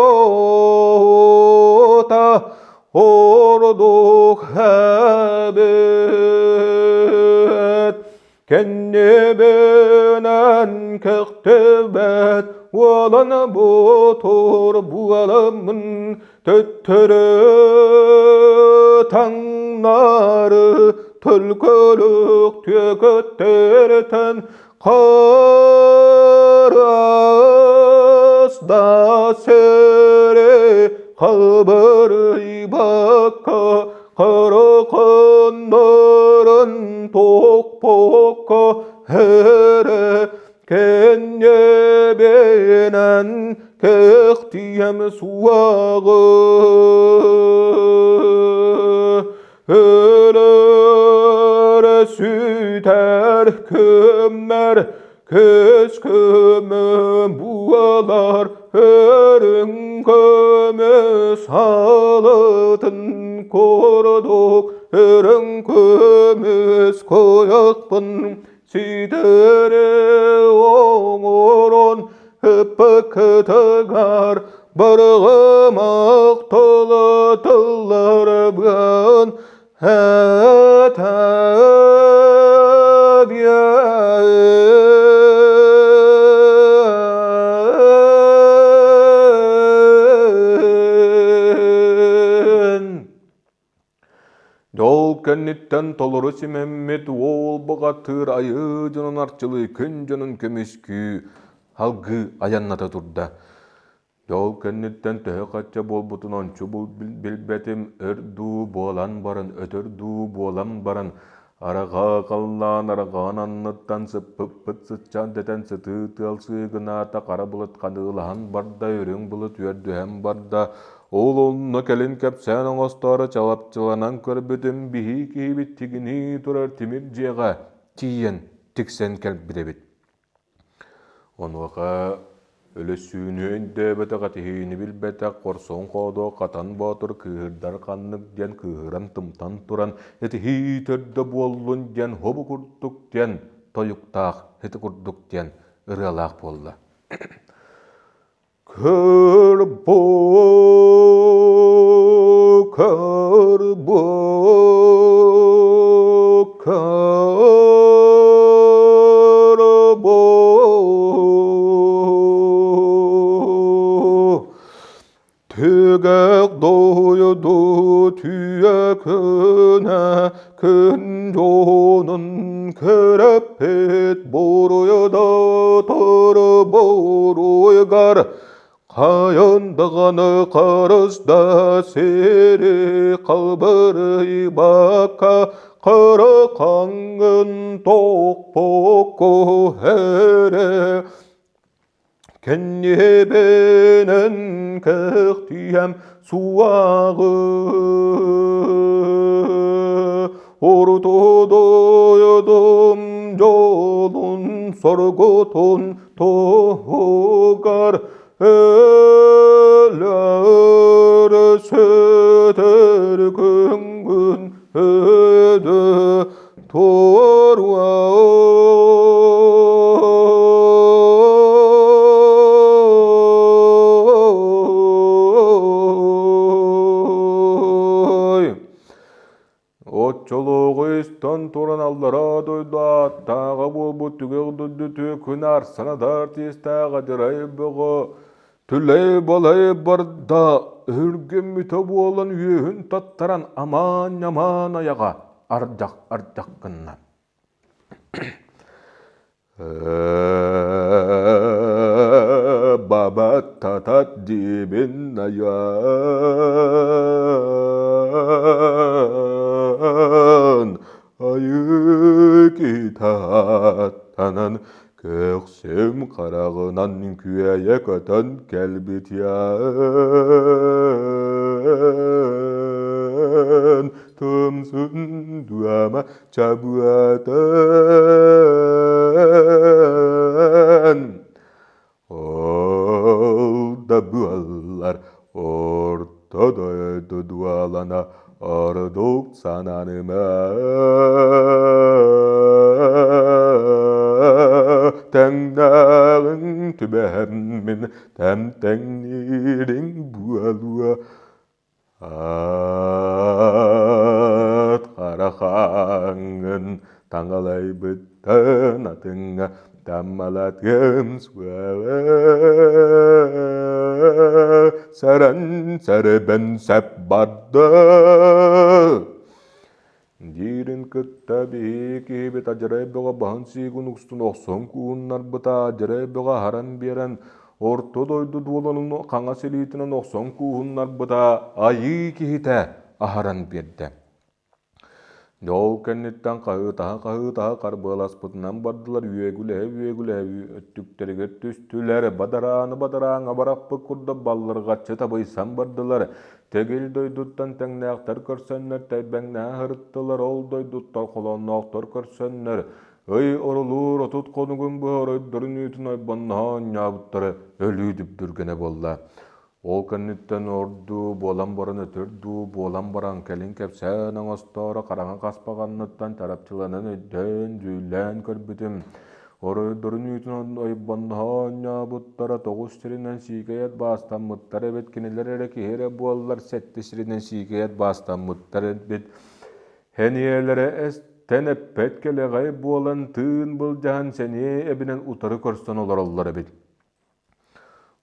ордук эбит. Кэннибинэн кэхтибэт уолан ботур буоламмын төттөрү таҥнары төлкөлүк түөкөттөртөн харас да сири халбарыйбакка Караканнарын токпокка эрэ кэннебинэн кэхтиэм суаҕы өлөрө сүтэр көммөр Көс көмө буолар өрүҥ көмүс халытын курдук өрүҥ көмүс куйахпын ситэри оҥорон ыппыкытыгар барҕымах тылы тылларбын Дьол кэнниттэн толору симэммит уол бухатыыр айыы дьонун арчылыы күн дьонун көмүскүү алгыы айанната турда. Дьэ ол кэнниттэн төһө-хачча буолбутун ончу билбэтим, өр дуу буолан баран, өтөр дуу буолан баран, арҕаа халлаан арҕаҕын анныттан сыппыппыт сыччан дэтэн сытыы тыал сыыгынаата, хара былыт ханыылаһан барда, үрүҥ былыт үөрдүһэн барда. Ол онно кэлин кэпсээн оҥостоору чалапчыланан көрбүтүм, биһии киһибит тигинии турар тимир дьиэҕэ тиийэн тиксэн кэлбит эбит. Онуоха өлөссүүнү өйдөөбөтөх, этиһиини билбэтэх хорсун хоодуо Хатан Боотур кыыһырдар ханнык диэн кыыһыран тымтан туран этиһии төрдө буоллун диэн хобу курдук диэн тойуктаах ити курдук диэн ырыалаах буолла. Кырбо, кырбо, кырбо. Түгэх дойду түөкүнэ күн дьонун көрөппүт буруйда буруйгар хайын даҕаны харыс да сири халбарыйбакка кыра хаҥын тохпокко эрэ Кэннибинэн кэхтиэм суаҕы Орто дойдум дьолун соргутун туһугар өлөр сүтэр күҥҥүн өдө туруо Оччолооҕу истэн туран аллараа дойду ааттааҕа буолбут түгэх дойду түөкүн арсанадар тиэстээх адьарай бөҕө Түлэй-балай барда, өһүргэммитэ буолан үөһүн таттаран амаан-ньамаан айаҕа ардах-ардах гынна. Бабат-татат диибин айан, айыы киһи Көхсүм хараҕынан күөйэ көтөн кэлбитиэн, тумсун дуома чабыатын. Ол да буоллар. Орто дойду дуолана ордук сананыма Тэҥнээҕиҥ түбэһэммин тэмтэҥниириҥ буолуо Аат харахаҥҥын таҥалайбыттан атыҥҥа таммалатыам суоҕа Сэрэн сэрбэн сэп барда диирин кытта биһиги киһибит адьарай бөҕө баһын сиигин устун охсон кууһуннарбыта адьарай бөҕө аһаран биэрэн орто дойду дуоланын хаҥас илиитинэн охсон кууһуннарбыта айыы киһитэ аһаран биэрдэ. Дьэ ол кэнниттэн хаһыытаһа-хаһыытаһа харбыаласпытынан бардылар үөгүлэһэ-үөгүлэһэ өттүктэригэр түстүлэр, бадарааны-бадарааҥҥа барахпыт курдук баллырҕаччы табыйсан бардылар. Тэгил дойдуттан тэҥнээхтэр көрсөннөр тэйбэҥнэһэ сырыттылар, ол дойдуттан холоонноохтор көрсөннөр ый орулуур 30 хонугун быһа оройдорун үүтүн ойбонноһо оонньообуттара өлүү дүбдүргэнэ буолла. Ол кэнниттэн ордуу буолан баран өтөр дуу буолан баран кэлин кэпсээн оҥостоору хараҥа хаспаҕанныттан чарапчыланан өйдөөн, дьүүллээн көрбүтүм. Оройдорун үүтүн ойбонноһо оонньообуттара тоҕус сиринэн сиикэй эт баастаммыттар эбит, кинилэр эрэ киһи эрэ буоллар сэттэ сиринэн сиикэй эт баастаммыттар эбит. Эниэлэрэ эстэн эппэт кэлэҕэй буолан тыын былдьаһан сэниэ эбинэн утары көрсөн олороллор эбит.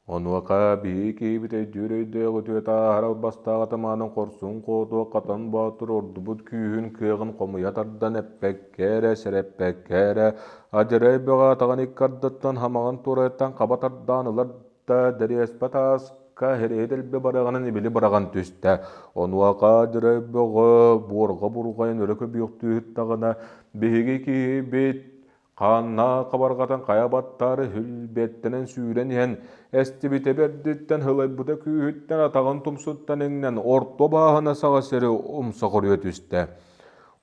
Онуоха биһиги киһибит өйдүүр өйдөөх үтүө тааһар албастаах атамаанын хорсун хоотуо Хатан Боотур ордубут күүһүн кыаҕын хомуйа тардан эппэккэ эрэ, сэрэппэккэ эрэ, адьарай бөҕө атаҕын икки ардыттан хамаҕын туорайыттан хаба тардаан ылар да, дэриэспэ тааска эрэйи дэлби бараҕынан ибили быраҕан түстэ. Онуоха адьарай бөҕө буорга бурҕайан өрө көбүөхтүү сыттаҕына, биһиги киһибит Хааннаах хабарҕатын хайа баттаары хүлбэттэнэн сүүрэн иһэн, эстибитэ бэрдиттэн, һылайбыта күүһүттэн атаҕын тумсуттан иҥнэн орто бааһына саҕа сири умса хоруйа түстэ.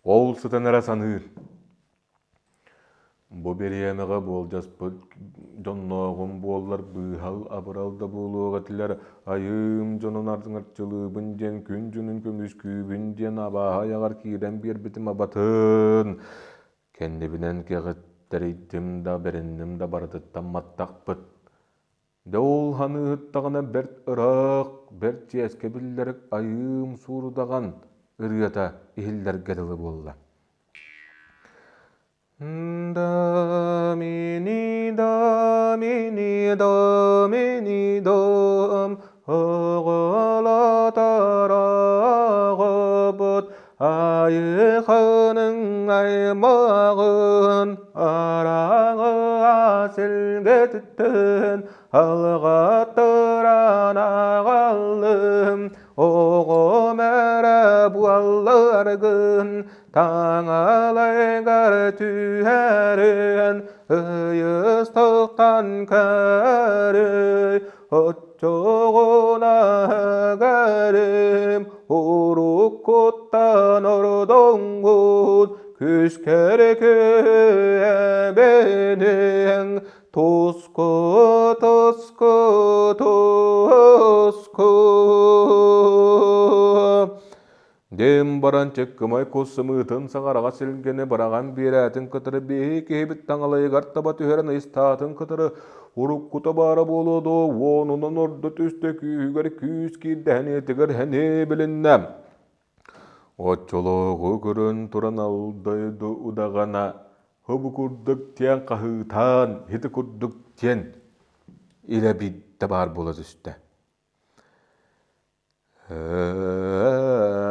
Ол сытан эрэ саныыр. Бу бириэмэҕэ буолдьаспыт дьоннооҕум буоллар быыһал-абырал да буолуох этилэр, айыым дьонун арчылыыбын диэн күн дьонун көмүскүүбүн диэн абааһы айаҕар киирэн биэрбитим абатын. Кэннибинэн кэҕиттэрийдим да, бэринним да барытыттан маттахпыт. Дьэ ол ханыыһыттаҕына бэрт ыраах, бэрт чиэскэ биллэр айыым суурудаҕан ырыата иһиллэргэ дылы буолла. Домини, домини, домини, дом, оҕолотор оҕобут Айыханың аймағын араға сілгіттін алғаттыран ағалым оғым әрі буалларгын таҥалайгар түһэрин ыйыстыктан көрүй Оччоҕуна көрүм уруккуттан ордоҥҥун күскэр күөбүнүҥ туску туску туску Диэн баран чыккымай кус сымыытын саҥараҕа силгэни быраҕан биэрээтин кытары биһи киһибит таҥалайыгар таба түһэрэн ыйыстаатын кытары уруккута баара буолуо дуо уонунан ордо түстэ күүһүгэр күүс киирдэ сэниэтигэр сэниэ билиннэ. Оччолооҕу көрөн туран алдайду удаҕана хобу курдук диэн хаһыытаан ити курдук диэн илэ биирдэ баар буола түстэ.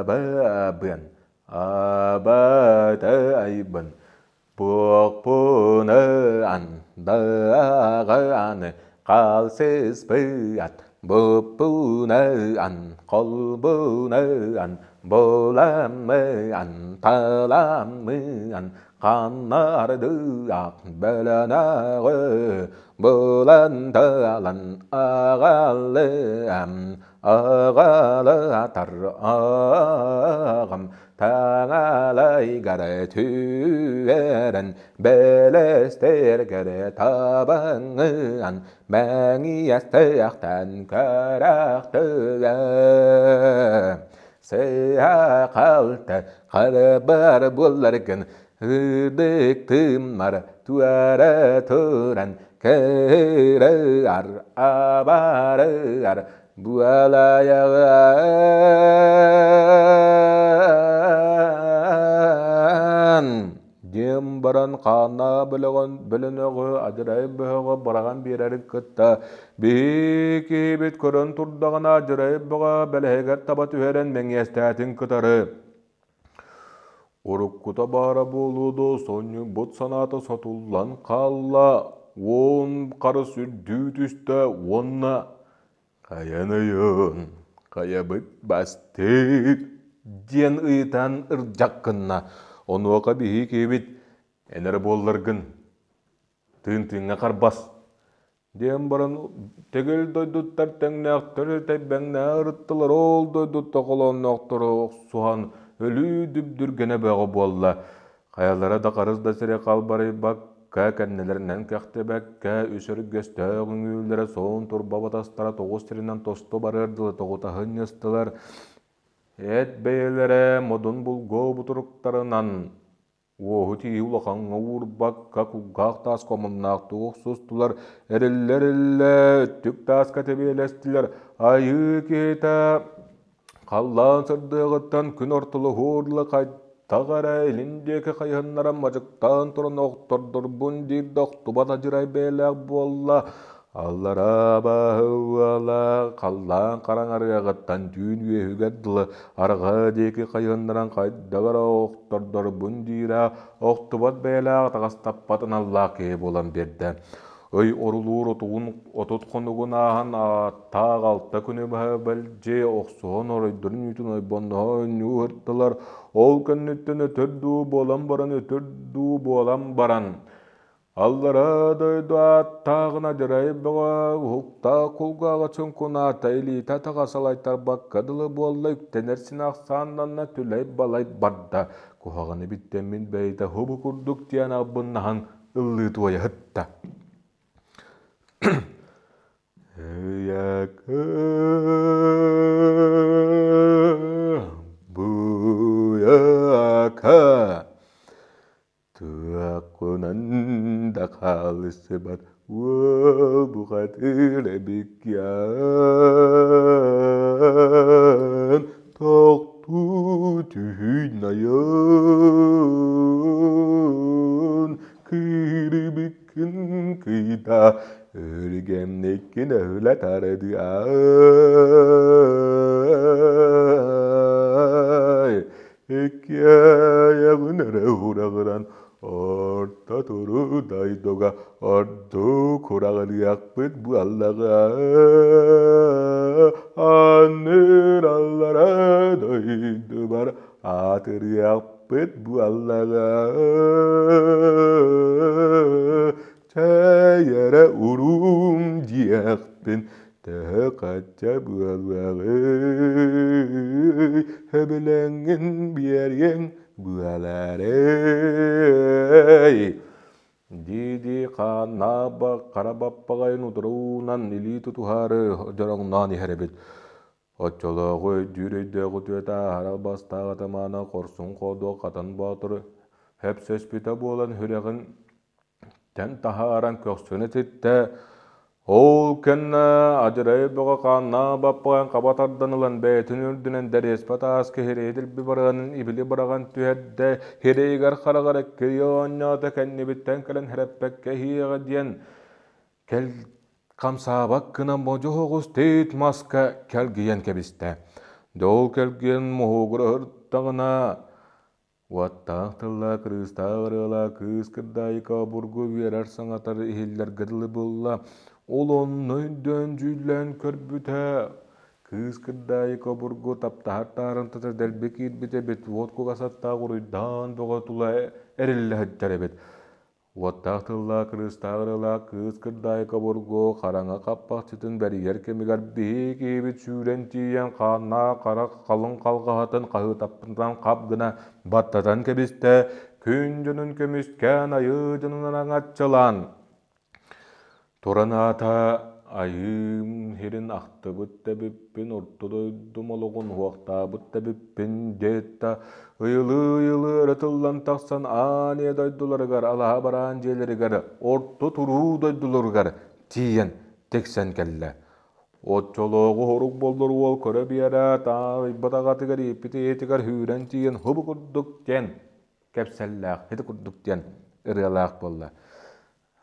Абабын, абатайбын, буохпуну андаҕаны хаалсыспыат, буппуну ан, холбуну ан, буламмы ан, таламмы ан, Ханнардыах бөлөнөҕү булан таалан аҕалыам, аҕалатар аҕам таҥалайгар түһэрэн бэлэстэргэр табаҥыан мэҥиэстэхтэн көрөхтүгэ Сыһа-халта харабар буолларгын ытыктыммар туора туран кырыар абарыар буолайаҕын диэн баран хаана бөлөҕөн бөлөнөҕү адьырай бөҕөҕө быраҕан биэрэрин кытта биһи киһибит көрөн турдаҕына адьырай бөҕө бэлэһигэр таба түһэрэн мэҥиэстээтин кытары Уруккута баара буолуо дуо, сонньуйбут санаата сотуллан хаалла, уон харыс үрдүү түстэ уонна «Хайаныйын, хайабыт бастыыр?» диэн ыйытан ырдьах гынна. Онуоха биһи киһибит «Эн эрэ буолларгын, тыын тыыҥҥа харбас» Диэн баран тэгил дойдуттар тэҥнээхтэр тэйбэҥнээх ырыттылар, ол дойдутта холоонноохтору охсуһан өлүү дүбдүргэнэ бөҕө буолла. Хайалара да харыс да сири халбарыйбакка, кэннилэринэн кэхтибэккэ, үс өргөстөөх үҥүүлэрэ суон турба батастара тоҕус сиринэн тосту барыар дылы тоҕутаһын ньыстылар. Эт бэйэлэрэ модун булгуо бутуруктарынан Уоһу тииһи улахаҥҥа уурбакка, кулгаах тааска омуннаахтык охсустулар, эриллэ-эриллэ өттүк тааска тэбиэлэстилэр. Айыы киһитэ халлаан сырдыаҕыттан күн ортолоһуор дылы хайдах эрэ илин диэки хайыһыннаран мадьыктаан туран охтордорбун диир да охтубат адьырай бэйэлээх буолла. Аллараа абааһы уола халлаан хараҥарыаҕыттан түүн үөһүгэр дылы арҕаа диэки хайыһыннаран хайдах эрэ охтордорбун диирэ охтубат бэйэлээх атаҕастаппат аналлаах киһи буолан биэрдэ. Ый орулуур отугун 30 хонугун ааһан ааттаах алта күнү быһа бэлдьи охсуһан оройдорун үүтүн ойбонноһо оонньуу ыһыттылар. Ол кэнниттэн өтөр дуу буолан баран өтөр дуу буолан баран Аллараа дойду ааттааҕын адьырай бөҕө уһуктаах кулгааҕа чуҥкунаата, илиитэ атаҕа салайтарбакка дылы буолла, үктэнэр син ахсааннанна, түлэй-балай барда. Куһаҕаны биттэммин бэйэтэ хубу курдук диэн албыннаһан ыллыы туойа сытта. Эйэкэ буйака Туоххунан да хаалысыбат уол бухатыыр эбиккин тохтуу түһүүн айан кыырыбыккын кыйда өргэмниккин өһүлэ тардыай Иккиэйэҕин эрэ ураҕыран орто туруу дойдуга ордук ураҕырыахпыт буоллаҕа анныыр аллара дойдубар аатырыахпыт буоллаҕа чэй эрэ уруум диэхпин Төһө хачча буолуоҕуй, сөбүлэҥҥин биэриэҥ буолаарай дии-дии хааннаах хара баппаҕайын утуруунан илии тутуһаары дьороҥноон иһэр эбит. Оччолооҕу өйдүүр өйдөөх үтүөтэ аһара бастаах атамаана хорсун хоодуо Хатан Боотур хөпсөспүтэ буолан сүрэҕин Тэн таһааран көхсүн этиттэ, ол кэннэ адьырай бөҕө хааннаах баппаҕайын хаба тардан ылан бэйэтин үрдүнэн дэриэспэ тааска сирэйи дэлби барыанын ибили быраҕан түһэрдэ, сирэйигэр хараҕар эккирийэ оонньоото, кэннибиттэн кэлэн сэрэппэккэ иһиэҕэ диэн кэл хамсаабат гына модьу оҕус тиит маска кэлгийэн кэбистэ. Дьэ ол кэлгийэн моһуогура сырыттаҕына Уоттаах тыллаах, кырыыстаах ырыалаах кыыс кырдаайыка обургу үөрэр саҥатар иһиллэргэ дылы буолла. Ол онно өйдөөн дьүүллээн көрбүтэ, Кыыс кырдаайык обургу таптаһар таарымтата дэлби киирбит эбит, уот кугас аттаах уруйдаан бөҕө тула эриллэ сылдьар эбит. Уоттаах тыллаах кырыыстаах ырыалаах кыыс кырдаайык обургу хараҥа хаппахчытын бэрийэр кэмигэр биһи киһибит сүүрэн тиийэн хааннаах хара халыҥ халҕаһатын хаһыытаппытынан хап гына баттатан кэбистэ, күн дьонун көмүскээн айыы дьонун араҥаччылаан Туран аата айыым сирин ахтыбыт да эбиппин, орто дойдум олоҕун уһуохтаабыт да эбиппин диэт да, ыйылыы-ыйылыы өрө тыллан тахсан аан ийэ дойдуларыгар, алаһа бараан дьиэлэригэр, орто туруу дойдуларыгар тиийэн тиксэн кэллэ. Оччолооҕу хорук боллор уол көрө биэрээт, аайбат аҕатыгар ииппит ийэтигэр сүүрэн тиийэн хобу курдук диэн кэпсэллээх, ити курдук диэн ырыалаах буолла.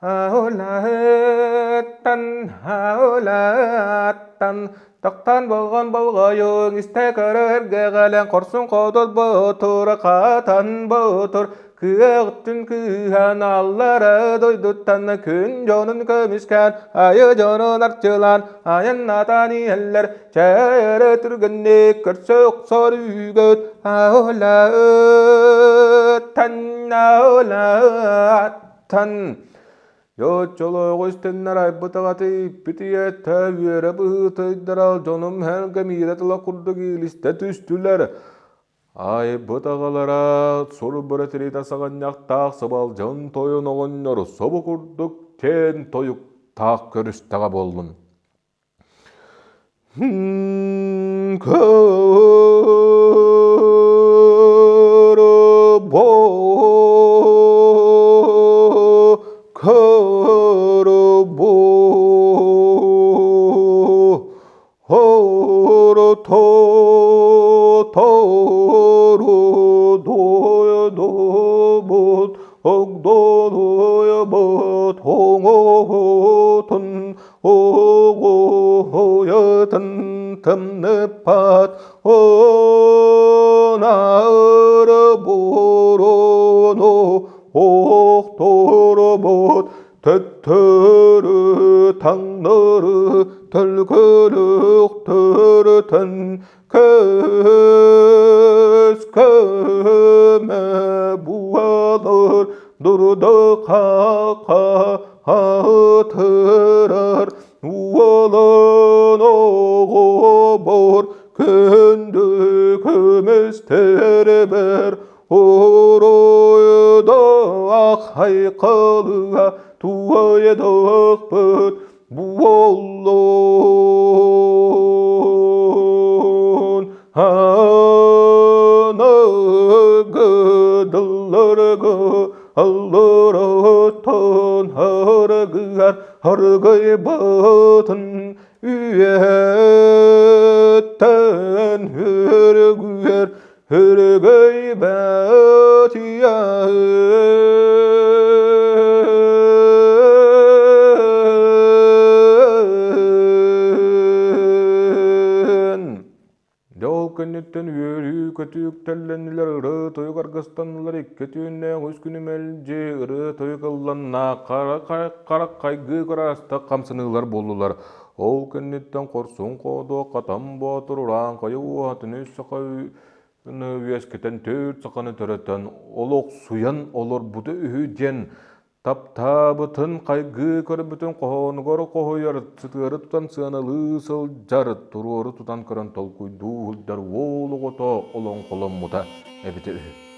Аулааттан, аулааттан, тохтоон болҕон болҕойуҥ, истэ көрө эргэҕэлэн, хорсун хотут боотур, хатан боотур, кыаҕыттын кыыһан, аллара дойдуттан күн дьонун көмүскээн, айы дьонун арчылаан, айаннатан иһэллэр, чээрэ түргэнник көрсө охсор үгөт, аулааттан, аулааттан. Тан Оччолооҕу истэннэр айбыт аҕата ииппит ийэтэ үөрэ быһыытыйдара дьонум һэргэ миирэ тыла курдук иилистэ түстүлэр. Айбыт аҕалара сур-быра тириитэ саҕынньахтаах сыбалдьын тойон оҕонньор собу курдук киэн тойуктаах көрүстэҕэ буоллун. Оҕуһуйатын тымныппат Онары буруну охторбут Төттөрү таҥнары төлкөлүктөртөн Көс көмө буолар дурда хака атырар уолан оҕобор күндү көмүстэрбэр оройдоох айқалыга туойдохпут буоллун аныгыдылларга аллараттан арыгыгар аргыйбатын үйэттэн өргүөр өргөйбөт үйэн. Дьэ ол кэнниттэн үөрүү-көтүү үктэллэннилэр, ырыа-тойук аргыстаннылар, икки түүннээх үс күнү мэлдьи ырыа-тойук ылланна, харах хайгыы кыраастах хамсаныылар буоллулар. Ол кэнниттэн хорсун хоодуо Хатан Боотур урааҥхайы уоһатын үс саха үөскэтэн төрт саханы төрөтөн олохсуйан олорбута үһү диэн таптаабытын хайгыы көрбүтүн хоһоонугар хоһуйар, сытыары тутан сыаналыы сылдьар, туруору тутан көрөн толкуйдуу сылдьар уол оҕото олоҥхоломмута эбитэ үһү.